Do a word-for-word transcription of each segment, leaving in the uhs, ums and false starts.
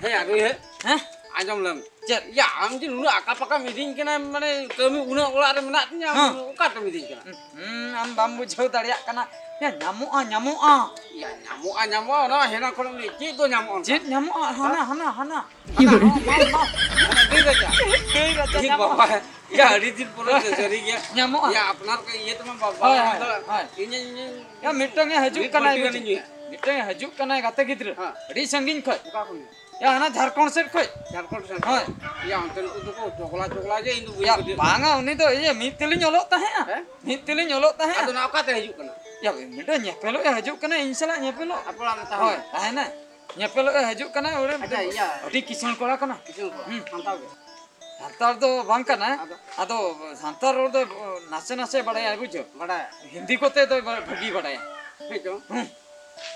ᱦᱮᱸ, ᱟᱹᱜᱩᱭ ᱦᱮ᱾ ᱦᱮᱸ? ᱟᱸᱡᱚᱢ ᱞᱮᱢ᱾ ᱪᱮᱫ? ᱭᱟ, ᱟᱢ ᱡᱮ ᱱᱩᱱᱟᱹᱜ ᱟᱠᱟ ᱯᱟᱠᱟᱢ ᱤᱫᱤᱧ ᱠᱟᱱᱟ, ᱢᱟᱱᱮ, ᱠᱟᱹᱢᱤ ᱩᱱᱟᱹᱜ ᱚᱲᱟᱜ ᱨᱮ ᱢᱮᱱᱟᱜ ᱛᱤᱧᱟ, ᱦᱮᱸ᱾ ᱚᱠᱟᱛᱮᱢ ᱤᱫᱤᱧ ᱠᱟᱱᱟ? ᱦᱩᱸ, ᱟᱢ ᱵᱟᱢ ᱵᱩᱡᱷᱟᱹᱣ ᱫᱟᱲᱮᱭᱟᱜ ᱠᱟᱱᱟ᱾ ᱭᱟ, ᱧᱟᱢᱚᱜᱼᱟ, ᱧᱟᱢᱚᱜᱼᱟ᱾ ᱭᱟ, ᱧᱟᱢᱚᱜᱼᱟ, ᱧᱟᱢᱚᱜᱼᱟ, ᱚᱱᱟ ᱦᱮᱱᱟ ᱠᱷᱚᱱ ᱪᱮᱫ ᱫᱚ ᱧᱟᱢᱚᱜᱼᱟ ᱚᱱᱠᱟ? ᱪᱮᱫ ᱧᱟᱢᱚᱜᱼᱟ? ᱦᱟᱱᱟ, ᱦᱟᱱᱟ, ᱦᱟᱱᱟ᱾ ᱦᱟᱱᱟ, ᱦᱟᱱᱟ, ᱦᱟᱱᱟ᱾ ᱜᱟᱹᱭ ᱨᱟᱪᱟ᱾ ᱜᱟᱹᱭ ᱨᱟᱪᱟ ᱮ ᱧᱟᱢᱚᱜᱼᱟ᱾ ᱵᱟᱵᱟ, ᱭᱟ, ᱟᱹᱰᱤ ᱫᱤᱱ ᱯᱚᱨᱮ ᱥᱮ, ᱥᱟᱹᱨᱤ ᱜᱮ᱾ ᱧᱟᱢᱚᱜᱼᱟ᱾ ᱭᱟ, ᱟᱯᱱᱟᱨ ᱠᱚ ᱤᱭᱟᱹ ᱛᱮᱢᱟ ᱵᱟᱵᱟ, ᱦᱳᱭ, ᱦᱳᱭ, ᱦᱳᱭ᱾ ᱤᱧ, ᱤᱧ, ᱤᱧ ᱭᱟ, ᱢᱤᱫᱴᱟᱝ ᱮ ᱦᱤᱡᱩᱜ ᱢᱤᱫ ᱠᱟᱱᱟᱭ, ᱵᱟᱹᱴᱤ ᱵᱩᱡᱷᱟᱹᱣ᱾ ᱜᱟᱱᱤᱧ ᱧᱩᱭᱟ᱾ ᱢᱤᱫᱴᱟᱝ ᱮ ᱦᱤᱡᱩᱜ ᱠᱟᱱᱟᱭ ᱜᱟᱛᱮ ᱜᱤᱫᱽᱨᱟᱹ᱾ ᱦᱮᱸ᱾ ᱟᱹᱰᱤ ᱥᱟᱺᱜᱤᱧ ᱠᱷᱚᱡ᱾ ᱚᱠᱟ ᱠᱷᱚᱱ? ᱭᱟ, ᱦᱟᱱᱟ ᱡᱷᱟᱲᱠᱷᱚᱸᱰ ᱥᱮᱫ ᱠᱷᱚᱡ᱾ ᱡᱷᱟᱨᱠᱷᱚᱸᱰ ᱥᱮᱱ? ᱦᱳᱭ᱾ ᱭᱟ, ᱚᱱᱛᱮᱱ ᱠᱚᱫᱚ ᱠᱚ ᱪᱚᱜᱞᱟ ᱪᱚᱜᱞᱟ ᱜᱮ, ᱤᱧ ᱫᱚ ᱵᱟᱹᱧ ᱭᱟ, ᱯᱟᱹᱛᱭᱟᱹᱜ ᱠᱟᱱᱟ᱾ ᱵᱟᱝᱟ, ᱩᱱᱤ ᱫᱚ ᱤᱭᱟᱹ ᱢᱤᱫ ᱛᱮᱞᱤᱧ ᱚᱞᱚᱜ ᱛᱟᱦᱮᱸᱜᱼᱟ᱾ ᱦᱮᱸ? ᱢᱤᱫ ᱛᱮᱞᱤᱧ ᱚᱞᱚᱜ ᱛᱟᱦᱮᱸᱜᱼᱟ᱾ ᱟᱫᱚ ᱱᱟ ᱚᱠᱟᱛᱮ ᱦᱤᱡᱩᱜ ᱠᱟᱱᱟ? ᱭᱟ, ᱢᱤᱫᱴᱟᱝ ᱧᱮᱯᱮᱞᱚᱜ ᱮ ᱦᱤᱡᱩᱜ ᱠᱟᱱᱟ, ᱤᱧ ᱥᱟᱞᱟᱜ ᱧᱮᱯᱮᱞᱚᱜ᱾ ᱟᱯᱮ ᱚᱲᱟᱜ ᱨᱮ ᱛᱟᱦᱮᱱᱟ? ᱦᱳᱭ, ᱛᱟᱦᱮᱱᱟᱭ᱾ ᱧᱮᱯᱮᱞᱚᱜ ᱮ ᱦᱤᱡᱩᱜ ᱠᱟᱱᱟ, ᱚᱸᱰᱮ ᱟᱪᱪᱷᱟ, ᱢᱤᱫᱴᱟᱝ ᱭᱟ᱾ ᱟᱹᱰᱤ ᱠᱤᱥᱟᱹᱬ ᱠᱚᱲᱟ ᱠᱟᱱᱟ᱾ ᱠᱤᱥᱟᱹᱬ ᱠᱚᱲᱟ? ᱦᱩᱸ᱾ ᱥᱟᱱᱛᱟᱲ ᱜᱮ? ᱥᱟᱱᱛᱟᱲ ᱫᱚ ᱵᱟᱝ ᱠᱟᱱᱟᱭ᱾ ᱟᱫᱚ? ᱟᱫᱚ ᱥᱟᱱᱛᱟᱲ ᱨᱚᱲ ᱫᱚ ᱱᱟᱥᱮ ᱱᱟᱥᱮ ᱵᱟᱲᱟᱭᱟ, ᱵᱩᱡᱷᱟᱹᱣ? ᱵᱟᱲᱟᱭᱟ᱾ ᱦᱤᱱᱫᱤ ᱠᱚᱛᱮ ᱫᱚ ᱵᱷᱟᱹᱜᱤ ᱵᱟᱲᱟᱭᱟ᱾ ᱦᱮᱸ ᱪᱚᱝ? ᱦᱩᱸ᱾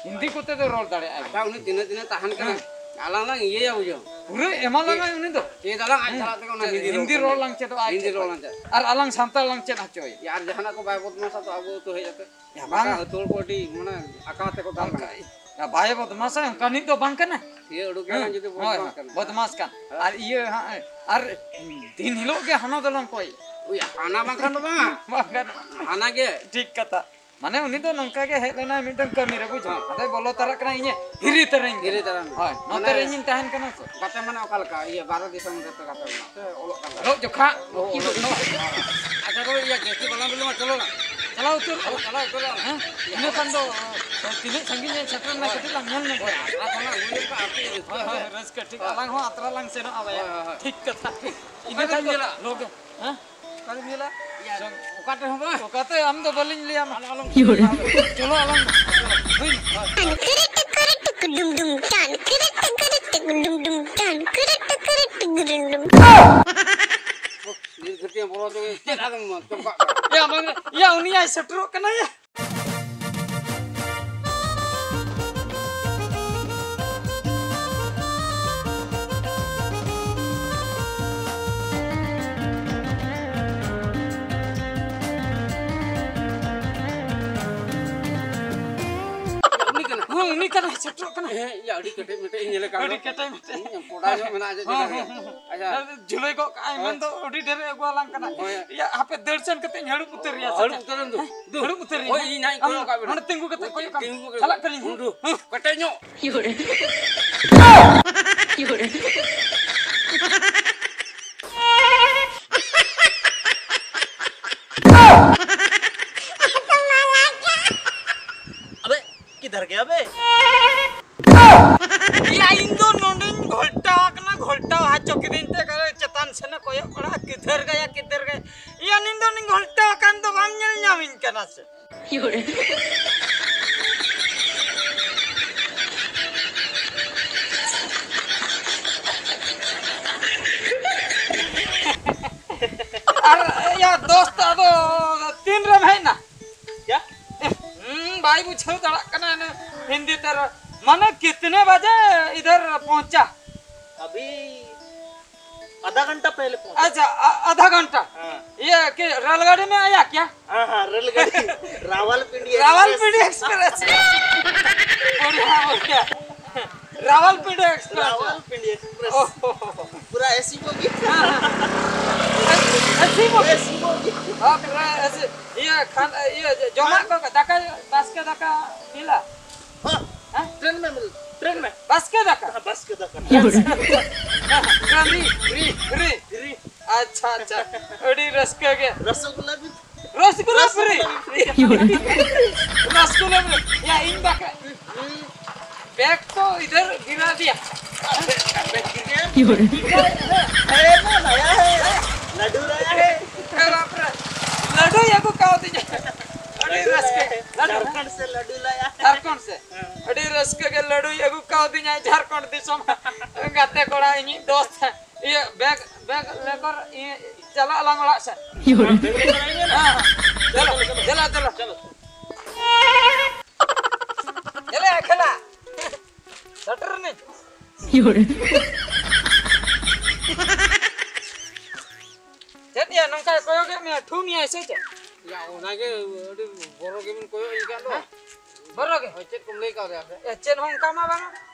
ᱦᱤᱱᱫᱤ ᱠᱚᱛᱮ ᱫᱚ ᱨᱚᱲ ᱫᱟᱲᱮᱭᱟᱜᱼᱟ᱾ ᱟᱪᱪᱷᱟ, ᱩᱱᱤ ᱛᱤᱱᱟᱹᱜ ᱫᱤᱱᱮ ᱛᱟᱦᱮᱱ ᱠᱟᱱᱟ? ᱦᱮᱸ᱾ ᱟᱞᱟᱝ ᱞᱟᱝ ᱤᱭᱟᱹᱭᱟ, ᱵᱩᱡᱷᱟᱹᱣ? ᱯᱩᱨᱟᱹ ᱮᱢᱟ ᱞᱟᱝᱟᱭ ᱩᱱᱤ ᱫᱚ᱾ ᱪᱮᱫ ᱟᱞᱟᱝ ᱟᱡ ᱦᱮᱸ᱾ ᱥᱟᱞᱟᱜ ᱛᱮᱜᱮ ᱚᱱᱟ ᱪᱮᱫ ᱦᱤᱱᱫᱤ ᱦᱤᱱᱫᱤ ᱨᱚᱲ ᱨᱚᱲ ᱞᱟᱝ ᱪᱮᱫᱚᱜᱼᱟ ᱟᱡ ᱦᱤᱱᱫᱤ ᱴᱷᱮᱱ ᱨᱚᱲ ᱠᱷᱚᱱ᱾ ᱞᱟᱝ ᱪᱮᱫ᱾ ᱟᱨ ᱟᱞᱟᱝ ᱥᱟᱱᱛᱟᱲ ᱞᱟᱝ ᱪᱮᱫ ᱦᱚᱪᱚᱭᱟ᱾ ᱟᱨ ᱡᱟᱦᱟᱱᱟᱜ ᱠᱚ ᱵᱟᱭ ᱵᱚᱫᱢᱟᱥᱟ ᱛᱚ ᱟᱹᱜᱩ ᱩᱛᱟᱹᱨ ᱦᱮᱡ ᱟᱛᱮ᱾ ᱭᱟ, ᱵᱟᱝᱟ᱾ ᱵᱟᱠᱷᱟᱱ ᱟᱹᱛᱩ ᱦᱚᱲ ᱠᱚ ᱟᱹᱰᱤ ᱢᱟᱱᱮ ᱟᱠᱟ ᱛᱮᱠᱚ ᱫᱟᱞ ᱚᱱᱠᱟ ᱠᱟᱱᱟ᱾ ᱭᱟ, ᱵᱟᱭ ᱵᱚᱫᱢᱟᱥᱟ, ᱚᱱᱠᱟᱱᱤᱡ ᱫᱚ ᱵᱟᱝ ᱠᱟᱱᱟ᱾ ᱤᱭᱟᱹ ᱩᱰᱩᱠ ᱦᱮᱸ, ᱮᱱᱟ ᱡᱩᱫᱤ ᱦᱳᱭ, ᱵᱚᱫᱢᱟᱥ ᱦᱳᱭ᱾ ᱠᱟᱱᱟ᱾ ᱵᱚᱫᱢᱟᱥ ᱠᱟᱱ᱾ ᱦᱮᱸ᱾ ᱟᱨ ᱤᱭᱟᱹ ᱦᱟᱸᱜ, ᱟᱨ ᱫᱤᱱ ᱦᱤᱞᱳᱜ ᱜᱮ ᱦᱟᱱᱟ ᱫᱚᱞᱟᱝ ᱠᱚᱭ᱾ ᱩᱭ, ᱦᱟᱱᱟ ᱵᱟᱝᱠᱷᱟᱱ ᱫᱚ ᱵᱟᱝᱟ᱾ ᱵᱟᱝ ᱜᱟᱱᱚᱜᱼᱟ᱾ ᱦᱟᱱᱟ ᱜᱮ᱾ ᱴᱷᱤᱠ ᱠᱟᱛᱷᱟ᱾ ᱢᱟᱱᱮ ᱩᱱᱤ ᱫᱚ ᱱᱚᱝᱠᱟ ᱜᱮ ᱦᱮᱡ ᱞᱮᱱᱟᱭ ᱢᱤᱫᱴᱟᱝ ᱠᱟᱹᱢᱤ ᱨᱮ, ᱵᱩᱡᱷᱟᱹᱣ? ᱦᱮᱸ᱾ ᱟᱫᱚᱭ ᱵᱚᱞᱚ ᱛᱟᱨᱟᱜ ᱠᱟᱱᱟ, ᱤᱧᱮ ᱦᱤᱨᱤ ᱛᱟᱨᱟᱧ ᱠᱟᱱᱟ᱾ ᱦᱤᱨᱤ ᱛᱟᱨᱟᱧ ᱠᱟᱱᱟ᱾ ᱦᱳᱭ, ᱱᱚᱛᱮ ᱢᱟᱱᱮ ᱨᱮ ᱤᱧᱤᱧ ᱛᱟᱦᱮᱱ ᱠᱟᱱᱟ ᱥᱮ᱾ ᱜᱟᱛᱮ ᱢᱟᱱᱮ ᱚᱠᱟ ᱞᱮᱠᱟ? ᱤᱭᱟᱹ, ᱵᱟᱦᱨᱮ ᱫᱤᱥᱚᱢ ᱨᱮ ᱯᱮ ᱜᱟᱛᱮ ᱞᱮᱱᱟ? ᱥᱮ ᱚᱞᱚᱜ ᱠᱟᱱ ᱛᱟᱦᱮᱸᱫ? ᱚᱞᱚᱜ ᱡᱚᱠᱷᱟ᱾ ᱚ, ᱚᱞᱚᱜ ᱡᱚᱠᱷᱟ᱾ ᱟᱪᱪᱷᱟ, ᱛᱚᱵᱮ ᱤᱭᱟᱹ, ᱡᱟᱹᱥᱛᱤ ᱵᱟᱞᱟᱝ ᱵᱤᱞᱚᱢᱟ, ᱪᱚᱞᱚ ᱱᱟ᱾ ᱪᱟᱞᱟᱣ ᱩᱛᱟᱹᱨᱚᱜ ᱟᱞᱟᱝ᱾ ᱪᱟᱞᱟᱣ ᱩᱛᱟᱹᱨᱚᱜ ᱟᱞᱟᱝ᱾ ᱦᱮᱸ? ᱤᱱᱟᱹ ᱠᱷᱟᱱ ᱫᱚ, ᱛᱤᱱᱟᱹᱜ ᱥᱟᱺᱜᱤᱧ ᱮ ᱥᱮᱴᱮᱨ ᱮᱱᱟ, ᱠᱟᱹᱴᱤᱡ ᱞᱟᱝ ᱧᱮᱞ ᱧᱚᱜ ᱦᱳᱭ, ᱠᱚᱣᱟ᱾ ᱟᱛᱨᱟ ᱠᱷᱚᱱᱟᱜ ᱟᱹᱜᱩᱭ ᱦᱩᱭᱩᱜ ᱠᱷᱟᱱ ᱟᱨᱠᱤ ᱨᱟᱹᱥᱠᱟᱹ ᱦᱳᱭ, ᱦᱳᱭ, ᱦᱩᱭᱩᱜᱼᱟ᱾ ᱨᱟᱹᱥᱠᱟᱹ, ᱴᱷᱤᱠ᱾ ᱦᱳᱭ᱾ ᱟᱞᱟᱝ ᱦᱚᱸ ᱟᱛᱨᱟ ᱞᱟᱝ ᱥᱮᱱᱚᱜᱼᱟ, ᱵᱟᱭᱟ᱾ ᱦᱳᱭ, ᱦᱳᱭ, ᱦᱳᱭ᱾ ᱴᱷᱤᱠ ᱠᱟᱛᱷᱟ᱾ ᱤᱱᱟᱹ ᱚᱠᱟᱨᱮᱢ ᱠᱷᱟᱱ ᱫᱚ ᱧᱮᱞᱟ? ᱞᱚᱜᱚ-, ᱦᱮᱸ? ᱚᱠᱟᱨᱮᱢ ᱧᱮᱞᱟ? ᱤᱭᱟᱹ, ᱚᱠᱟ ᱴᱷᱮᱱ ᱦᱚᱸ ᱵᱟᱝ? ᱚᱠᱟᱛᱮ ᱟᱢ ᱫᱚ ᱵᱟᱹᱞᱤᱧ ᱞᱟᱹᱭᱟᱢᱟ᱾ ᱟᱞᱚ, ᱟᱞᱚᱢ ᱪᱚᱞᱚ ᱟᱞᱟᱝ ᱫᱚ᱾ ᱦᱩᱭ ᱱᱟ᱾ ᱴᱟᱱ ᱠᱤᱨᱤ ᱴᱤᱠᱤᱨᱤ ᱴᱤᱠᱤ ᱰᱩᱢ ᱰᱩᱢ, ᱴᱟᱱ ᱠᱤᱨᱤ ᱴᱤᱠᱤᱨᱤ ᱴᱤᱠᱤ ᱰᱩᱢ ᱰᱩᱢ, ᱴᱟᱱ ᱠᱤᱨᱤ ᱴᱤᱠᱤᱨᱤ ᱴᱤᱠᱤ ᱰᱩᱢ ᱰᱩᱢ᱾ ᱱᱤᱛ ᱜᱷᱟᱹᱴᱤᱡ ᱵᱚᱞᱚ ᱛᱮᱜᱮ ᱪᱮᱫ ᱟᱫᱚᱢ ᱪᱚᱢᱠᱟᱜ ᱠᱟᱱᱟ? ᱭᱟ, ᱵᱟᱝ, ᱭᱟ, ᱩᱱᱤ ᱭᱟᱭ ᱥᱮᱴᱮᱨᱚᱜ ᱠᱟᱱᱟ ᱭᱟ᱾ ᱩᱱᱤ ᱠᱟᱱᱟ᱾ ᱦᱩᱸ, ᱩᱱᱤ ᱠᱟᱱᱟᱭ, ᱥᱮᱴᱮᱨᱚᱜ ᱠᱟᱱᱟᱭ᱾ ᱦᱮᱸ, ᱤᱭᱟᱹ, ᱟᱹᱰᱤ ᱠᱮᱴᱮᱡ ᱢᱮᱴᱮᱡ ᱤᱧ ᱧᱮᱞᱮ ᱠᱟᱱ ᱟᱹᱰᱤ ᱫᱚ᱾ ᱠᱮᱴᱮᱡ ᱢᱮᱴᱮᱡ᱾ ᱦᱩᱸ, ᱠᱚᱰᱟ ᱧᱚᱜ ᱢᱮᱱᱟᱜᱼᱟ, ᱡᱮ ᱦᱮᱸ, ᱡᱟᱭᱜᱟ ᱦᱮᱸ, ᱨᱮ᱾ ᱦᱮᱸ᱾ ᱟᱪᱪᱷᱟ᱾ ᱡᱷᱩᱞᱟᱹᱭ ᱜᱚᱜ ᱠᱟᱜᱼᱟᱭ, ᱦᱳᱭ᱾ ᱢᱮᱱᱫᱚ ᱟᱹᱰᱤ ᱰᱷᱮᱨ ᱮ ᱟᱹᱜᱩᱣᱟᱞᱟᱝ ᱠᱟᱱᱟ᱾ ᱦᱳᱭ᱾ ᱤᱭᱟᱹ, ᱦᱟᱯᱮ ᱫᱟᱹᱲ ᱥᱮᱱ ᱠᱟᱛᱮ ᱤᱧ ᱦᱟᱹᱲᱩᱵ ᱩᱛᱟᱹᱨ ᱮᱭᱟ ᱥᱮ ᱦᱟᱹᱲᱩᱵ ᱪᱮᱫ? ᱩᱛᱟᱹᱨ ᱮᱱ ᱫᱚ᱾ ᱦᱮᱸ? ᱫᱩ᱾ ᱦᱟᱹᱲᱩᱵ ᱩᱛᱟᱹᱨ ᱮᱭᱟ᱾ ᱦᱳᱭ, ᱤᱧ ᱦᱟᱸᱜ ᱤᱧ ᱟᱢ ᱠᱚᱭᱚᱜ ᱠᱟᱜ ᱵᱮᱱᱟ᱾ ᱱᱚᱰᱮ ᱛᱤᱸᱜᱩ ᱠᱟᱛᱮ ᱠᱚᱭᱚᱜ ᱠᱟᱢ᱾ ᱛᱤᱸᱜᱩ ᱠᱟᱛᱮ᱾ ᱪᱟᱞᱟᱜ ᱠᱟᱹᱱᱟᱹᱧ᱾ ᱩᱸᱰᱩ᱾ ᱦᱮᱸ᱾ ᱠᱮᱴᱮᱡ ᱧᱚᱜ᱾ ᱤᱭᱳᱨᱮ᱾ ᱤᱭᱳᱨᱮ᱾ ᱟᱵᱮ, ᱠᱤᱫᱷᱟᱨ ᱜᱟᱭᱟ ᱵᱮ? ᱭᱟ, ᱤᱧ ᱫᱚ ᱱᱚᱰᱮᱧ ᱜᱷᱚᱞᱴᱟᱣ ᱟᱠᱟᱱᱟ, ᱜᱷᱚᱞᱴᱟᱣ ᱦᱚᱪᱚ ᱠᱤᱫᱤᱧ ᱛᱮ ᱪᱮᱛᱟᱱ ᱥᱮᱱᱮ ᱠᱚᱭᱚᱜ ᱠᱟᱱᱟ, ᱠᱤᱫᱷᱟᱨ ᱜᱟᱭᱟ, ᱠᱤᱫᱷᱟᱨ ᱜᱟᱭᱟ᱾ ᱭᱟ, ᱤᱧ ᱫᱚ ᱱᱚᱰᱮᱧ ᱜᱷᱚᱞᱴᱟᱣ ᱟᱠᱟᱱ ᱫᱚ ᱵᱟᱢ ᱧᱮᱞ ᱧᱟᱢᱤᱧ ᱠᱟᱱᱟ ᱥᱮ? ᱟᱨ ᱭᱟ ᱫᱳᱥᱛ, ᱟᱫᱚ ᱛᱤᱱ ᱨᱮᱢ ᱦᱮᱡ ᱮᱱᱟ? क्या? ᱦᱩᱸ, ᱵᱟᱭ ᱵᱩᱡᱷᱟᱹᱣ ᱫᱟᱲᱮᱭᱟᱜ ᱠᱟᱱᱟ ᱚᱱᱮ ᱦᱤᱱᱫᱤ ᱛᱮ ᱨᱚᱲ᱾ माने कितने बजे इधर पहुंचा? अभी आधा घंटा पहले पहुंचा। अच्छा, आ-, आधा घंटा। हाँ। ये कि रेलगाड़ी में आया क्या? हाँ, हाँ, रेलगाड़ी। रावलपिंडी रावलपिंडी एक्सप्रेस। एक्सप्रेस। बढ़िया, बढ़िया। रावलपिंडी एक्सप्रेस। रावलपिंडी एक्सप्रेस। ओहो। पूरा एसी बोगी। हाँ, हाँ। AC bogie. AC bogie. हाँ, पूरा एसी। ये खान-, ये ज-, जमा को दाका, बास्के दाका मिला? हाँ, हाँ? ट्रेन में मिल, ट्रेन में। बास्के दाका? हाँ, बास्के दाका। हाँ, हाँ, री, री, री। री। अच्छा, अच्छा। अड़ी रस्के के। रसगुल्ला भी। रसगुल्ला फ्री। रसगुल्ला भी फ्री। रसगुल्ला फ्री। या, इन दाका। हम्म। बैग तो इधर गिरा दिया। बैग गिर गया? है ना, लाया है। लड्डू लाया है। अरे बाप रे। लड्डू या को काव दीजिए। अरे लड्डू रस के। लाया है। लड्डू। झारखंड से लड्डू लाया है। झारखंड से। हाँ। ᱟᱹᱰᱤ ᱨᱟᱹᱥᱠᱟᱹ ᱜᱮ ᱞᱟᱹᱰᱩᱭ ᱟᱹᱜᱩ ᱠᱟᱣᱫᱤᱧᱟ ᱡᱷᱟᱲᱠᱷᱚᱸᱰ ᱫᱤᱥᱚᱢ ᱜᱟᱛᱮ ᱠᱚᱲᱟ ᱤᱧᱤᱡ ᱫᱳᱥᱛ᱾ ᱤᱭᱟᱹ, ᱵᱮᱜᱽ, ᱵᱮᱜᱽ ᱞᱮᱠᱚᱨ, ᱤᱭᱟᱹ, ᱪᱟᱞᱟᱜ ᱟᱞᱟᱝ ᱚᱲᱟᱜ ᱥᱮᱫ᱾ ᱦᱮᱸ, ᱦᱮᱸ, ᱪᱚᱞᱚ, ᱪᱚᱞᱚ, ᱪᱚᱞᱚ, ᱪᱚᱞᱚ᱾ ᱪᱚᱞᱚ, ᱠᱷᱮᱞᱟ᱾ ᱥᱮᱴᱮᱨ ᱮᱱᱟᱹᱧ᱾ ᱪᱮᱫ ᱭᱟ, ᱱᱚᱝᱠᱟᱭ ᱠᱚᱭᱚᱜᱮᱫ ᱢᱮᱭᱟ, ᱴᱷᱩ ᱢᱮᱭᱟᱭ ᱥᱮ ᱪᱮᱫ? ᱭᱟ, ᱚᱱᱟᱜᱮ ᱟᱹᱰᱤ ᱵᱚᱨᱚ ᱜᱮᱵᱤᱱ ᱠᱚᱭᱚᱜ ᱤᱧ ᱠᱟᱱ ᱫᱚ᱾ ᱦᱮᱸ? ᱵᱚᱨᱚ ᱜᱮ᱾ ᱦᱳᱭ, ᱪᱮᱫ ᱠᱚᱢ ᱞᱟᱹᱭ ᱠᱟᱣᱫᱮᱭᱟ ᱥᱮ? ᱮ, ᱪᱮᱫ ᱦᱚᱸ ᱚᱱᱠᱟ ᱢᱟ ᱵᱟᱝᱟ᱾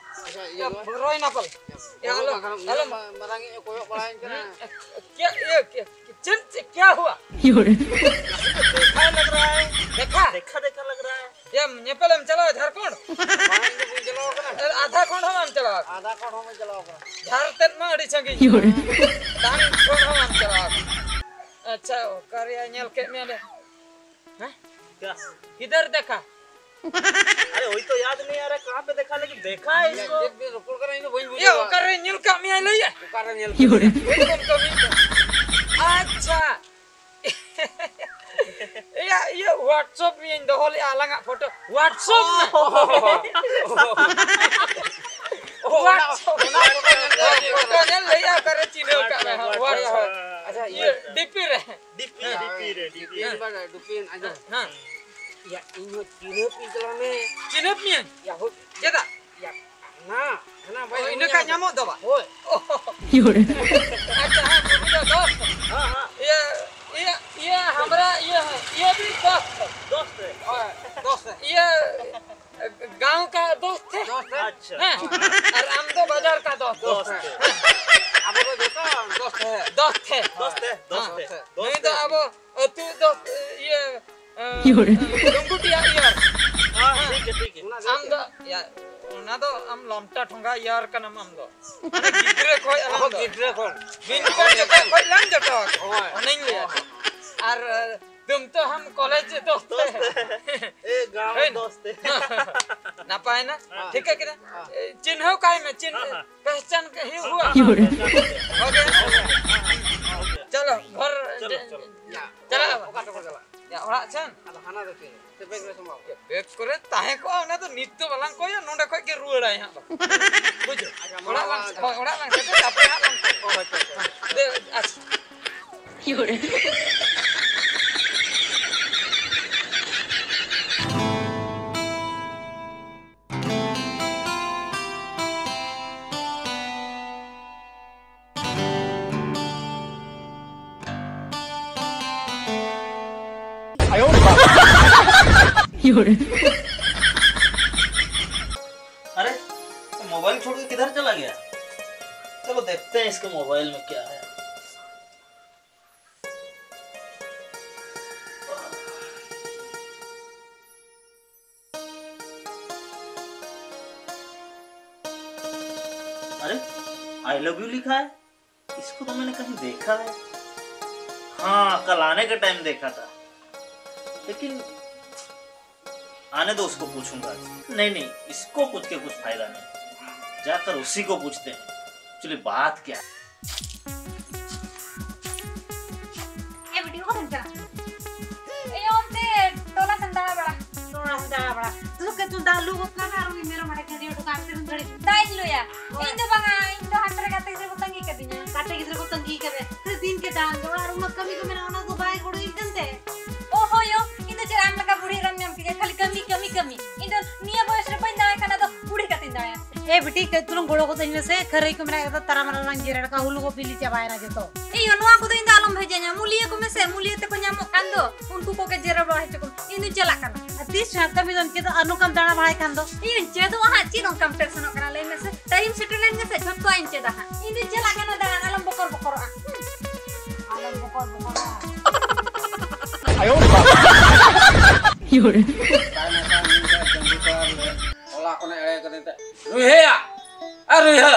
ᱟᱪᱪᱷᱟ, ᱤᱭᱟᱹ ᱫᱚ? ᱨᱚᱭ ᱱᱟᱯᱟᱞ᱾ ᱮ, ᱟᱞᱚ, ᱵᱟᱝᱠᱷᱟᱱ ᱩᱱᱤ ᱟᱞᱚ᱾ ᱢᱟ ᱢᱟᱨᱟᱝ ᱧᱚᱜ ᱮ ᱠᱚᱭᱚᱜ ᱵᱟᱲᱟᱭᱮᱱ ᱠᱟᱱᱟ᱾ ᱦᱩᱸ, ᱮ, ᱪᱮᱫ, ᱤᱭᱟᱹ, ᱪᱮᱫ, ᱪᱮᱫ, ᱪᱮᱫ, ᱠᱭᱟ ᱦᱩᱣᱟ? ᱫᱮᱠᱷᱟ ᱞᱟᱜ ᱨᱟᱦᱟ ᱦᱮ᱾ ᱫᱮᱠᱷᱟ? ᱫᱮᱠᱷᱟ, ᱫᱮᱠᱷᱟ ᱞᱟᱜ ᱨᱟᱦᱟ ᱦᱮ᱾ ᱭᱟ, ᱧᱮᱯᱮᱞ ᱮᱢ ᱪᱟᱞᱟᱣᱟ ᱡᱷᱟᱲᱠᱷᱚᱸᱰ? ᱵᱟᱝ, ᱤᱧ ᱫᱚ ᱵᱟᱹᱧ ᱪᱟᱞᱟᱣ ᱟᱠᱟᱱᱟ᱾ ᱮ, ᱟᱫᱷᱟ ᱠᱷᱚᱸᱰ ᱦᱚᱸ ᱵᱟᱢ ᱪᱟᱞᱟᱣ ᱟᱠᱟᱱᱟ? ᱟᱫᱷᱟ ᱠᱷᱚᱸᱰ ᱦᱚᱸ ᱵᱟᱹᱧ ᱪᱟᱞᱟᱣ ᱟᱠᱟᱱᱟ᱾ ᱡᱷᱟᱲ ᱛᱮᱫ ᱢᱟ ᱟᱹᱰᱤ ᱥᱟᱺᱜᱤᱧ᱾ ᱛᱟᱝ ᱠᱷᱚᱸᱰ ᱦᱚᱸ ᱵᱟᱢ ᱪᱟᱞᱟᱣ ᱟᱠᱟᱱᱟ᱾ ᱟᱪᱪᱷᱟ, ᱚᱠᱟᱨᱮᱭᱟ ᱧᱮᱞ ᱠᱮᱫ ᱢᱮᱭᱟ ᱞᱮ? ᱦᱮᱸ? ᱠᱤᱫᱷᱟᱨ ᱫᱮᱠᱷᱟ? ᱟᱨᱮ, ᱳᱭ ᱛᱚ ᱭᱟᱫ ᱱᱟᱦᱤ ᱟ ᱨᱟᱦᱟ ᱠᱟᱦᱟᱸ ᱯᱮ ᱫᱮᱠᱷᱟ, ᱞᱮᱠᱤᱱ ᱫᱮᱠᱷᱟ ᱦᱮ ᱤᱥᱠᱳ᱾ ᱪᱮᱫ ᱵᱤᱱ ᱨᱚᱯᱚᱲ ᱠᱟᱱᱟ, ᱤᱧ ᱫᱚ ᱵᱟᱹᱧ ᱵᱩᱡᱷᱟᱹᱣᱟ᱾ ᱚᱠᱟᱨᱮ ᱧᱮᱞ ᱠᱟᱜ ᱢᱮᱭᱟ ᱞᱟᱹᱭᱟ? ᱚᱠᱟᱨᱮ ᱧᱮᱞ ᱠᱟᱜ ᱢᱮᱭᱟ? ᱟᱪᱪᱷᱟ᱾ ᱤᱭᱟᱹ, ᱤᱭᱟᱹ, WhatsApp ᱨᱤᱧ ᱫᱚᱦᱚ ᱞᱮᱜᱼᱟ ᱟᱞᱟᱝᱟᱜ ᱯᱷᱳᱴᱳ᱾ WhatsApp ᱢᱮ᱾ ᱚ, ᱚ, ᱚ, ᱚᱱᱟ, WhatsApp᱾ ᱚᱱᱟ ᱯᱷᱳᱴᱳ ᱧᱮᱞ ᱛᱮ ᱦᱳᱭ, ᱯᱷᱳᱴᱳ ᱧᱮᱞ ᱞᱟᱹᱭᱟ ᱚᱠᱟᱨᱮ ᱪᱤᱱᱦᱟᱹᱣ ᱠᱟᱜ ᱢᱮ᱾ WhatsApp᱾ ᱟᱪᱪᱷᱟ, ᱤᱭᱟᱹ, ᱤᱭᱟᱹ᱾ DP ᱨᱮ᱾ DP, ᱦᱮᱸ᱾ DP ᱨᱮ, DP ᱨᱮ᱾ ᱦᱮᱸ᱾ ᱤᱭᱟ, ᱤᱧ ᱦᱚᱸ ᱪᱤᱱᱦᱟᱹᱯ ᱤᱧ ᱪᱟᱞᱟᱣ ᱢᱮ᱾ ᱪᱤᱱᱦᱟᱹᱯ ᱢᱤᱭᱟᱹᱧ? ᱭᱟ, ᱦᱳᱭ᱾ ᱪᱮᱫᱟᱜ? ᱭᱟ, ᱦᱟᱱᱟ, ᱦᱟᱱᱟ ᱵᱟᱭ ᱚ, ᱤᱱᱟᱹ ᱧᱟᱢ ᱠᱷᱟᱡ ᱧᱟᱢᱚᱜ ᱫᱚ ᱵᱟ? ᱦᱳᱭ᱾ ᱚ᱾ ᱟᱪᱪᱷᱟ, ᱦᱮᱸ, ᱵᱩᱡᱷᱟᱹᱣ ᱫᱚ᱾ ᱦᱮᱸ, ᱦᱮᱸ᱾ ᱤᱭᱟᱹ, ᱤᱭᱟᱹ, ᱤᱭᱟᱹ, ᱦᱟᱢᱨᱟ, ᱤᱭᱟᱹ, ᱤᱭᱟᱹ ᱵᱤ ᱫᱚᱥ᱾ ᱫᱚᱥ ᱨᱮ᱾ ᱦᱳᱭ, ᱫᱚᱥ ᱨᱮ᱾ ᱤᱭᱟᱹ, ᱜᱟᱶ ᱠᱟ ᱫᱚᱥ ᱛᱷᱮ᱾ ᱫᱚᱥ ᱛᱷᱮ᱾ ᱟᱪᱪᱷᱟ᱾ ᱦᱮᱸ᱾ ᱟᱨ ᱟᱢ ᱫᱚ ᱵᱟᱡᱟᱨ ᱠᱟ ᱫᱚᱥ᱾ ᱫᱚᱥ ᱛᱷᱮ᱾ ᱦᱮᱸ᱾ ᱟᱵᱚ ᱫᱚ ᱡᱚᱛᱚ ᱫᱚᱥ ᱛᱷᱮ᱾ ᱫᱚᱥ ᱛᱷᱮ᱾ ᱫᱚᱥ ᱛᱷᱮ, ᱫᱚᱥ ᱦᱮᱸ᱾ ᱛᱷᱮ, ᱫᱚᱥ ᱱᱩᱭ ᱫᱚ ᱛᱷᱮ᱾ ᱟᱵᱚ ᱟᱹᱛᱩ ᱫᱚ, ᱤᱭᱟᱹ, ᱮ, ᱤᱭᱟᱹ᱾ ᱰᱩᱢᱵᱩᱴᱤᱭᱟ ᱤᱭᱟᱹ᱾ ᱦᱮᱸ, ᱴᱷᱤᱠ ᱜᱮ, ᱴᱷᱤᱠ ᱜᱮ᱾ ᱟᱢ ᱫᱚ, ᱭᱟ, ᱚᱱᱟ ᱫᱚ ᱟᱢ ᱞᱚᱢᱴᱟ ᱴᱷᱚᱸᱜᱟ ᱤᱭᱟᱹ ᱠᱟᱱᱟᱢ ᱟᱢ ᱫᱚ᱾ ᱢᱟᱱᱮ ᱜᱤᱫᱽᱨᱟᱹ ᱠᱷᱚᱡ ᱟᱞᱟᱝ ᱚ, ᱫᱚ᱾ ᱜᱤᱫᱽᱨᱟᱹ ᱠᱷᱚᱱ᱾ ᱵᱤᱱ ᱠᱚ ᱡᱚᱛᱚ ᱠᱷᱚᱡ ᱞᱟᱝ ᱡᱚᱴᱟᱣ ᱟᱠᱟᱱᱟ᱾ ᱦᱳᱭ᱾ ᱚᱱᱮᱧ ᱞᱟᱹᱭᱟ᱾ ᱟᱨ, ᱮ, ᱛᱩᱢ ᱛᱚ ᱦᱟᱢ ᱠᱚᱞᱮᱡᱽ ᱫᱚᱥᱛ ᱦᱮ᱾ ᱮ, ᱜᱟᱶ ᱦᱳᱭ ᱱᱟ? ᱫᱚᱥᱛ ᱦᱮ᱾ ᱱᱟᱯᱟᱭ ᱱᱟ? ᱦᱮᱸ᱾ ᱴᱷᱤᱠᱟᱹ ᱠᱮᱫᱟ? ᱦᱮᱸ᱾ ᱮ, ᱪᱤᱱᱦᱟᱹᱣ ᱠᱟᱭ ᱢᱮ, ᱪᱤᱱ-, ᱦᱮᱸ, ᱦᱮᱸ᱾ ᱯᱮᱦᱪᱟᱱ ᱠᱮ ᱦᱩᱭᱩᱜᱼᱟ᱾ ᱦᱮᱸ, ᱦᱮᱸ, ᱦᱮᱸ, ᱦᱮᱸ, ᱦᱮᱸ᱾ ᱦᱳᱭ ᱜᱮ? ᱦᱮᱸ, ᱦᱮᱸ, ᱦᱮᱸ, ᱦᱮᱸ, ᱦᱮᱸ᱾ ᱪᱚᱞᱚ, ᱜᱷᱚᱨ ᱪᱚᱞᱚ, ᱡᱮ-, ᱪᱚᱞᱚ᱾ ᱪᱟᱞᱟᱜ ᱟᱵᱚ᱾ ᱚᱠᱟ ᱛᱮᱵᱚ ᱪᱟᱞᱟᱜᱼᱟ? ᱭᱟ, ᱚᱲᱟᱜ ᱥᱮᱱ᱾ ᱟᱫᱚ ᱦᱟᱱᱟ ᱫᱚ ᱪᱮᱫ? ᱥᱮ ᱵᱮᱜᱽ ᱨᱮ ᱥᱟᱢᱵᱟᱣ? ᱭᱟ, ᱵᱮᱜᱽ ᱠᱚᱨᱮ ᱛᱟᱦᱮᱸ ᱠᱚᱜᱼᱟ, ᱚᱱᱟ ᱫᱚ ᱱᱤᱛ ᱫᱚ ᱵᱟᱞᱟᱝ ᱠᱚᱭᱟ, ᱱᱚᱸᱰᱮ ᱠᱷᱚᱡ ᱜᱮ ᱨᱩᱣᱟᱹᱲᱟᱭ ᱦᱟᱸᱜ᱾ ᱵᱩᱡᱷᱟᱹᱣ? ᱟᱪᱪᱷᱟ, ᱢᱟ, ᱚᱲᱟᱜ ᱞᱟᱝ, ᱢᱟ, ᱦᱳᱭ, ᱚᱲᱟᱜ ᱞᱟᱝ ᱥᱮᱴᱮᱨ, ᱛᱟᱨᱯᱚᱨᱮ ᱦᱟᱸᱜ ᱞᱟᱝ ᱠᱚᱭᱟ᱾ ᱚ, ᱟᱪᱪᱷᱟ, ᱟᱪᱪᱷᱟ᱾ ᱫᱮ, ᱟᱪᱪᱷᱟ᱾ मोबाइल छोड़ के किधर चला गया? चलो देखते हैं इसके मोबाइल में क्या है। अरे, आई लव यू लिखा है। इसको तो मैंने कहीं देखा है। हाँ, कल आने के टाइम देखा था, लेकिन आने दो, उसको पूछूंगा। नहीं नहीं, इसको पूछ के कुछ फायदा नहीं, जाकर उसी को पूछते हैं। चलिए, बात क्या है? ए बिटिया, को धमका। ए, ओनते टोला ᱥᱮᱱ ᱫᱟᱬᱟ ᱵᱟᱲᱟ᱾ ᱴᱚᱞᱟ ᱥᱮᱱ ᱫᱟᱬᱟ ᱵᱟᱲᱟ᱾ ᱛᱩ ᱠᱮ ᱛᱩ ᱫᱟᱜ ᱞᱩ ᱜᱚᱫ ᱠᱟᱱᱟ ᱟᱨ ᱩᱱᱤ ᱢᱮᱨᱚᱢ ᱦᱟᱰᱮ ᱠᱷᱟᱹᱰᱤ ᱦᱚᱴᱚ ᱠᱟᱜ ᱛᱮ ᱜᱷᱟᱹᱲᱤ᱾ ᱫᱟᱜ ᱤᱧ ᱞᱩᱭᱟ᱾ ᱦᱳᱭ᱾ ᱤᱧ ᱫᱚ ᱵᱟᱝᱟ, ᱤᱧ ᱫᱚ ᱦᱟᱱᱛᱮ ᱨᱮ ᱜᱟᱛᱮ ᱜᱤᱫᱽᱨᱟᱹ ᱠᱚ ᱛᱟᱺᱜᱤ ᱠᱟᱹᱫᱤᱧᱟ᱾ ᱜᱟᱛᱮ ᱜᱤᱫᱽᱨᱟᱹ ᱠᱚ ᱛᱟᱺᱜᱤ ᱠᱟᱫᱮ᱾ ᱛᱤ ᱫᱤᱱ ᱜᱮ ᱫᱟᱬᱟᱱ ᱫᱚ ᱚᱲᱟᱜ ᱨᱮ ᱩᱱᱟᱹᱜ ᱠᱟᱹᱢᱤ ᱠᱚ ᱢᱮᱱᱟᱜᱼᱟ, ᱚᱱᱟ ᱠᱚ ᱵᱟᱭ ᱜᱚᱲᱚᱭᱤᱧ ᱠᱟᱱᱛᱮ᱾ ᱚᱦᱚ ᱭᱳ, ᱤᱧ ᱫᱚ ᱪᱮᱫ ᱟᱢ ᱞᱮᱠᱟ ᱵᱩᱲᱦᱤ ᱮᱨᱟᱢ ᱧᱟᱢ ᱠᱮᱫᱟ, ᱠᱷᱟᱹᱞᱤ ᱠᱟᱹᱢᱤ, ᱠᱟᱹᱢᱤ, ᱠᱟᱹᱢᱤ᱾ ᱤᱧ ᱫᱚ ᱱᱤᱭᱟᱹ ᱵᱚᱭᱮᱥ ᱨᱮ ᱵᱟᱹᱧ ᱫᱟᱬᱟᱭ ᱠᱷᱟᱱ ᱟᱫᱚ ᱵᱩᱲᱦᱤ ᱠᱟᱛᱮᱧ ᱫᱟᱬᱟᱭᱟ᱾ ᱮ ᱵᱤᱴᱤ, ᱠᱟᱹᱡ ᱪᱩᱞᱩᱝ ᱜᱚᱲᱚ ᱜᱚᱫ ᱟᱹᱧ ᱢᱮᱥᱮ, ᱠᱷᱟᱹᱨᱟᱹᱭ ᱠᱚ ᱢᱮᱱᱟᱜ ᱠᱟᱫᱟ, ᱛᱟᱨᱟ ᱢᱟᱨᱟ ᱞᱟᱝ ᱡᱮᱨᱮᱲ ᱠᱟᱜᱼᱟ, ᱦᱩᱞᱩ ᱠᱚ ᱵᱤᱞᱤ ᱪᱟᱵᱟᱭᱮᱱᱟ ᱡᱚᱛᱚ᱾ ᱮᱭᱳ, ᱱᱚᱣᱟ ᱠᱚᱫᱚ ᱤᱧ ᱫᱚ ᱟᱞᱚᱢ ᱵᱷᱮᱡᱟᱧᱟ, ᱢᱩᱞᱤᱭᱟᱹ ᱠᱚ ᱢᱮᱥᱮ, ᱢᱩᱞᱤᱭᱟᱹ ᱛᱮᱠᱚ ᱧᱟᱢᱚᱜ ᱠᱟᱱ ᱫᱚ, ᱩᱱᱠᱩ ᱠᱚᱜᱮ ᱡᱮᱨᱮᱲ ᱵᱟᱲᱟ ᱦᱚᱪᱚ ᱠᱚᱢ, ᱤᱧ ᱫᱚᱧ ᱪᱟᱞᱟᱜ ᱠᱟᱱᱟ᱾ ᱟᱨ ᱛᱤᱥ ᱦᱟᱸᱜ ᱠᱟᱹᱢᱤ ᱫᱚᱢ ᱪᱮᱫᱚᱜᱼᱟ, ᱱᱚᱝᱠᱟᱢ ᱫᱟᱬᱟ ᱵᱟᱲᱟᱭ ᱠᱷᱟᱱ ᱫᱚ? ᱤᱧ ᱪᱮᱫᱚᱜᱼᱟ ᱦᱟᱸᱜ, ᱪᱮᱫ ᱚᱱᱠᱟᱢ ᱴᱮᱱᱥᱚᱱᱚᱜ ᱠᱟᱱᱟ ᱞᱟᱹᱭ ᱢᱮᱥᱮ? ᱴᱟᱭᱤᱢ ᱥᱮᱴᱮᱨ ᱞᱮᱱ ᱜᱮᱥᱮ ᱡᱷᱚᱛᱚᱣᱟᱜ ᱤᱧ ᱪᱮᱫᱟ ᱦᱟᱸᱜ᱾ ᱤᱧ ᱫᱚᱧ ᱪᱟᱞᱟᱜ ᱠᱟᱱᱟ ᱫᱟᱬᱟᱱ, ᱟᱞᱚᱢ ᱵᱚᱠᱚᱨ ᱵᱚᱠᱚᱨᱚᱜᱼᱟ᱾ ᱟᱞᱚᱢ ᱵᱚᱠᱚᱨ ᱵᱚᱠᱚᱨᱚᱜᱼᱟ᱾ ᱦᱚᱞᱟ ᱠᱷᱚᱱᱮ ᱮᱲᱮ ᱠᱟᱹᱫᱤᱧ ᱛᱮ᱾ ᱨᱩᱭᱦᱟᱹᱭᱟ! ᱟᱨ ᱨᱩᱭᱦᱟᱹ!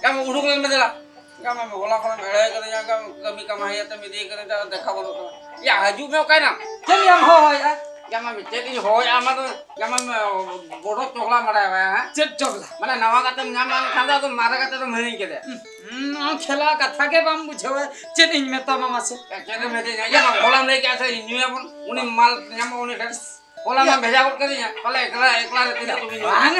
ᱜᱟᱢ ᱩᱰᱩᱠ ᱞᱮᱱ ᱢᱮ ᱫᱮᱞᱟ᱾ ᱜᱟᱢ ᱦᱚᱞᱟ ᱠᱷᱚᱱᱮᱢ ᱮᱲᱮ ᱠᱟᱹᱫᱤᱧᱟ, ᱜᱟᱢ ᱠᱟᱹᱢᱤ ᱠᱟᱢᱟᱦᱟᱭᱟ ᱛᱮᱢ ᱤᱫᱤ ᱠᱟᱹᱫᱤᱧ ᱛᱮ, ᱫᱮᱠᱷᱟ ᱵᱟᱹᱱᱩᱜ ᱛᱟᱢᱟ᱾ ᱭᱟ, ᱦᱤᱡᱩᱜ ᱢᱮ, ᱚᱠᱟᱭᱱᱟᱢ? ᱪᱮᱫ ᱭᱟᱢ ᱦᱚᱦᱚᱭᱮᱫᱼᱟ? ᱜᱟᱢ ᱪᱮᱫ ᱤᱧ ᱦᱚᱦᱚᱭᱟ, ᱟᱢ ᱫᱚ ᱜᱟᱢ ᱵᱚᱰᱚ ᱪᱚᱜᱽᱞᱟ ᱵᱟᱲᱟᱭᱟ, ᱦᱮᱸ? ᱪᱮᱫ ᱪᱚᱜᱽᱞᱟ? ᱢᱟᱱᱮ ᱱᱟᱣᱟ ᱜᱟᱛᱮᱢ ᱧᱟᱢ ᱞᱮᱱᱠᱷᱟᱱ ᱫᱚ ᱟᱫᱚ ᱢᱟᱨᱮ ᱜᱟᱛᱮ ᱫᱚᱢ ᱦᱤᱲᱤᱧ ᱠᱮᱫᱮ᱾ ᱦᱩᱸ, ᱟᱢ ᱠᱷᱮᱞᱟ ᱠᱟᱛᱷᱟ ᱜᱮ ᱵᱟᱢ ᱵᱩᱡᱷᱟᱹᱣᱟ, ᱪᱮᱫ ᱤᱧ ᱢᱮᱛᱟᱢᱟ ᱢᱟᱥᱮ? ᱪᱮᱫ ᱮᱢ ᱢᱮᱛᱟᱹᱧᱟ? ᱭᱟ, ᱦᱚᱞᱟᱢ ᱞᱟᱹᱭ ᱠᱮᱫᱼᱟ ᱥᱮ ᱧᱩᱭᱟᱵᱚᱱ, ᱩᱱᱤ ᱢᱟᱞ ᱧᱟᱢᱚᱜ ᱩᱱᱤ ᱴᱷᱮᱱ᱾ ᱦᱚᱞᱟ ᱢᱟ ᱵᱷᱮᱡᱟ ᱜᱚᱫ ᱠᱟᱹᱫᱤᱧᱟ, ᱯᱟᱞᱮ ᱮᱠᱞᱟ, ᱮᱠᱞᱟ ᱨᱮ ᱛᱤᱱᱟᱹᱜ ᱠᱚ ᱧᱩᱭᱟ᱾ ᱵᱟᱝ᱾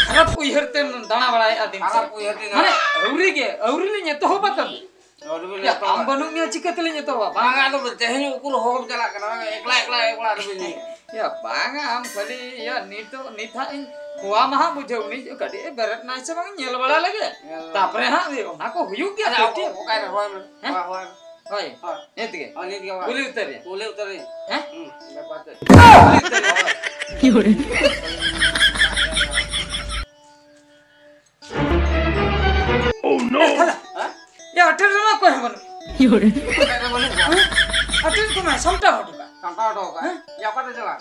ᱠᱷᱟᱨᱟᱯ ᱩᱭᱦᱟᱹᱨ ᱛᱮᱢ ᱫᱟᱬᱟ ᱵᱟᱲᱟᱭᱮᱫᱼᱟ ᱫᱤᱱ ᱠᱷᱟᱨᱟᱯ ᱥᱟᱨᱟ᱾ ᱩᱭᱦᱟᱹᱨ ᱛᱮ ᱢᱟᱱᱮ, ᱫᱟᱬᱟ᱾ ᱟᱹᱣᱨᱤ ᱜᱮ, ᱟᱹᱣᱨᱤ ᱞᱤᱧ ᱮᱛᱚᱦᱚᱵᱟ ᱛᱟᱵᱮ᱾ ᱟᱹᱣᱨᱤ ᱵᱤᱱ ᱭᱟ, ᱮᱛᱚᱦᱚᱵᱟ᱾ ᱟᱢ ᱵᱟᱹᱱᱩᱜ ᱢᱮᱭᱟ, ᱪᱤᱠᱟᱹ ᱛᱮᱞᱤᱧ ᱮᱛᱚᱦᱚᱵᱟ? ᱵᱟᱝ᱾ ᱵᱟᱝ, ᱟᱫᱚ ᱛᱮᱦᱮᱧ ᱩᱠᱩᱨ ᱦᱚᱦᱚᱢ ᱪᱟᱞᱟᱜ ᱠᱟᱱᱟ, ᱵᱟᱝ, ᱮᱠᱞᱟ, ᱮᱠᱞᱟ, ᱮᱠᱞᱟ ᱨᱮᱵᱤᱱ ᱧᱩᱭᱟ᱾ ᱭᱟ, ᱵᱟᱝᱟ, ᱟᱢ ᱠᱷᱟᱹᱞᱤ, ᱭᱟ, ᱱᱤᱛᱚᱜ, ᱱᱤᱛ ᱦᱟᱸᱜ ᱤᱧ ᱦᱚᱣᱟ ᱢᱟ ᱦᱟᱸᱜ ᱵᱩᱡᱷᱟᱹᱣ, ᱩᱱᱤ ᱠᱟᱹᱴᱤᱡ ᱮ ᱵᱮᱨᱮᱫ ᱱᱟᱭ ᱥᱮ ᱵᱟᱝ, ᱧᱮᱞ ᱵᱟᱲᱟ ᱞᱮᱜᱮ᱾ ᱧᱮᱞ ᱵᱟᱲᱟ᱾ ᱛᱟᱯᱚᱨᱮ ᱦᱟᱸᱜ ᱚᱱᱟ ᱠᱚ ᱦᱩᱭᱩᱜ ᱜᱮᱭᱟ, ᱟᱪᱪᱷᱟ, ᱠᱟᱹᱴᱤᱡ᱾ ᱚᱠᱟᱭ ᱨᱮ ᱦᱚᱦᱚᱭ ᱢᱮ᱾ ᱦᱮᱸ? ᱦᱚᱦᱚᱭ, ᱦᱚᱦᱚᱭ ᱢᱮ᱾ ᱦᱳᱭ᱾ ᱦᱳᱭ᱾ ᱱᱤᱛ ᱜᱮ? ᱦᱳᱭ, ᱱᱤᱛ ᱜᱮ ᱦᱚᱦᱚᱭ ᱢᱮ᱾ ᱠᱩᱞᱤ ᱩᱛᱟᱹᱨ ᱭᱟ᱾ ᱠᱩᱞᱤ ᱩᱛᱟᱹᱨ ᱭᱟ᱾ ᱦᱮᱸ? ᱦᱩᱸ, ᱵᱮᱯᱟᱨ ᱛᱮ᱾ ᱠᱩᱞᱤ ᱩᱛᱟᱹᱨ ᱭᱟ᱾ ᱦᱮᱸ? ᱭᱟ, ᱦᱳᱴᱮᱞ ᱨᱮᱢᱟ ᱚᱠᱚᱭ ᱦᱚᱸ ᱵᱟᱹᱱᱩᱜ᱾ ᱚᱠᱚᱭ ᱦᱚᱸ ᱵᱟᱹᱱᱩᱜ ᱠᱚᱣᱟ᱾ ᱦᱳᱴᱮᱞ ᱠᱚᱢᱟ ᱥᱟᱢᱴᱟᱣ ᱦᱚᱴᱚ ᱠᱟᱜ᱾ ᱥᱟᱢᱴᱟᱣ ᱦᱚᱴᱚ ᱠᱟᱜ᱾ ᱦᱮᱸ? ᱭᱟ, ᱚᱠᱟᱛᱮ ᱪᱟᱞᱟᱜ?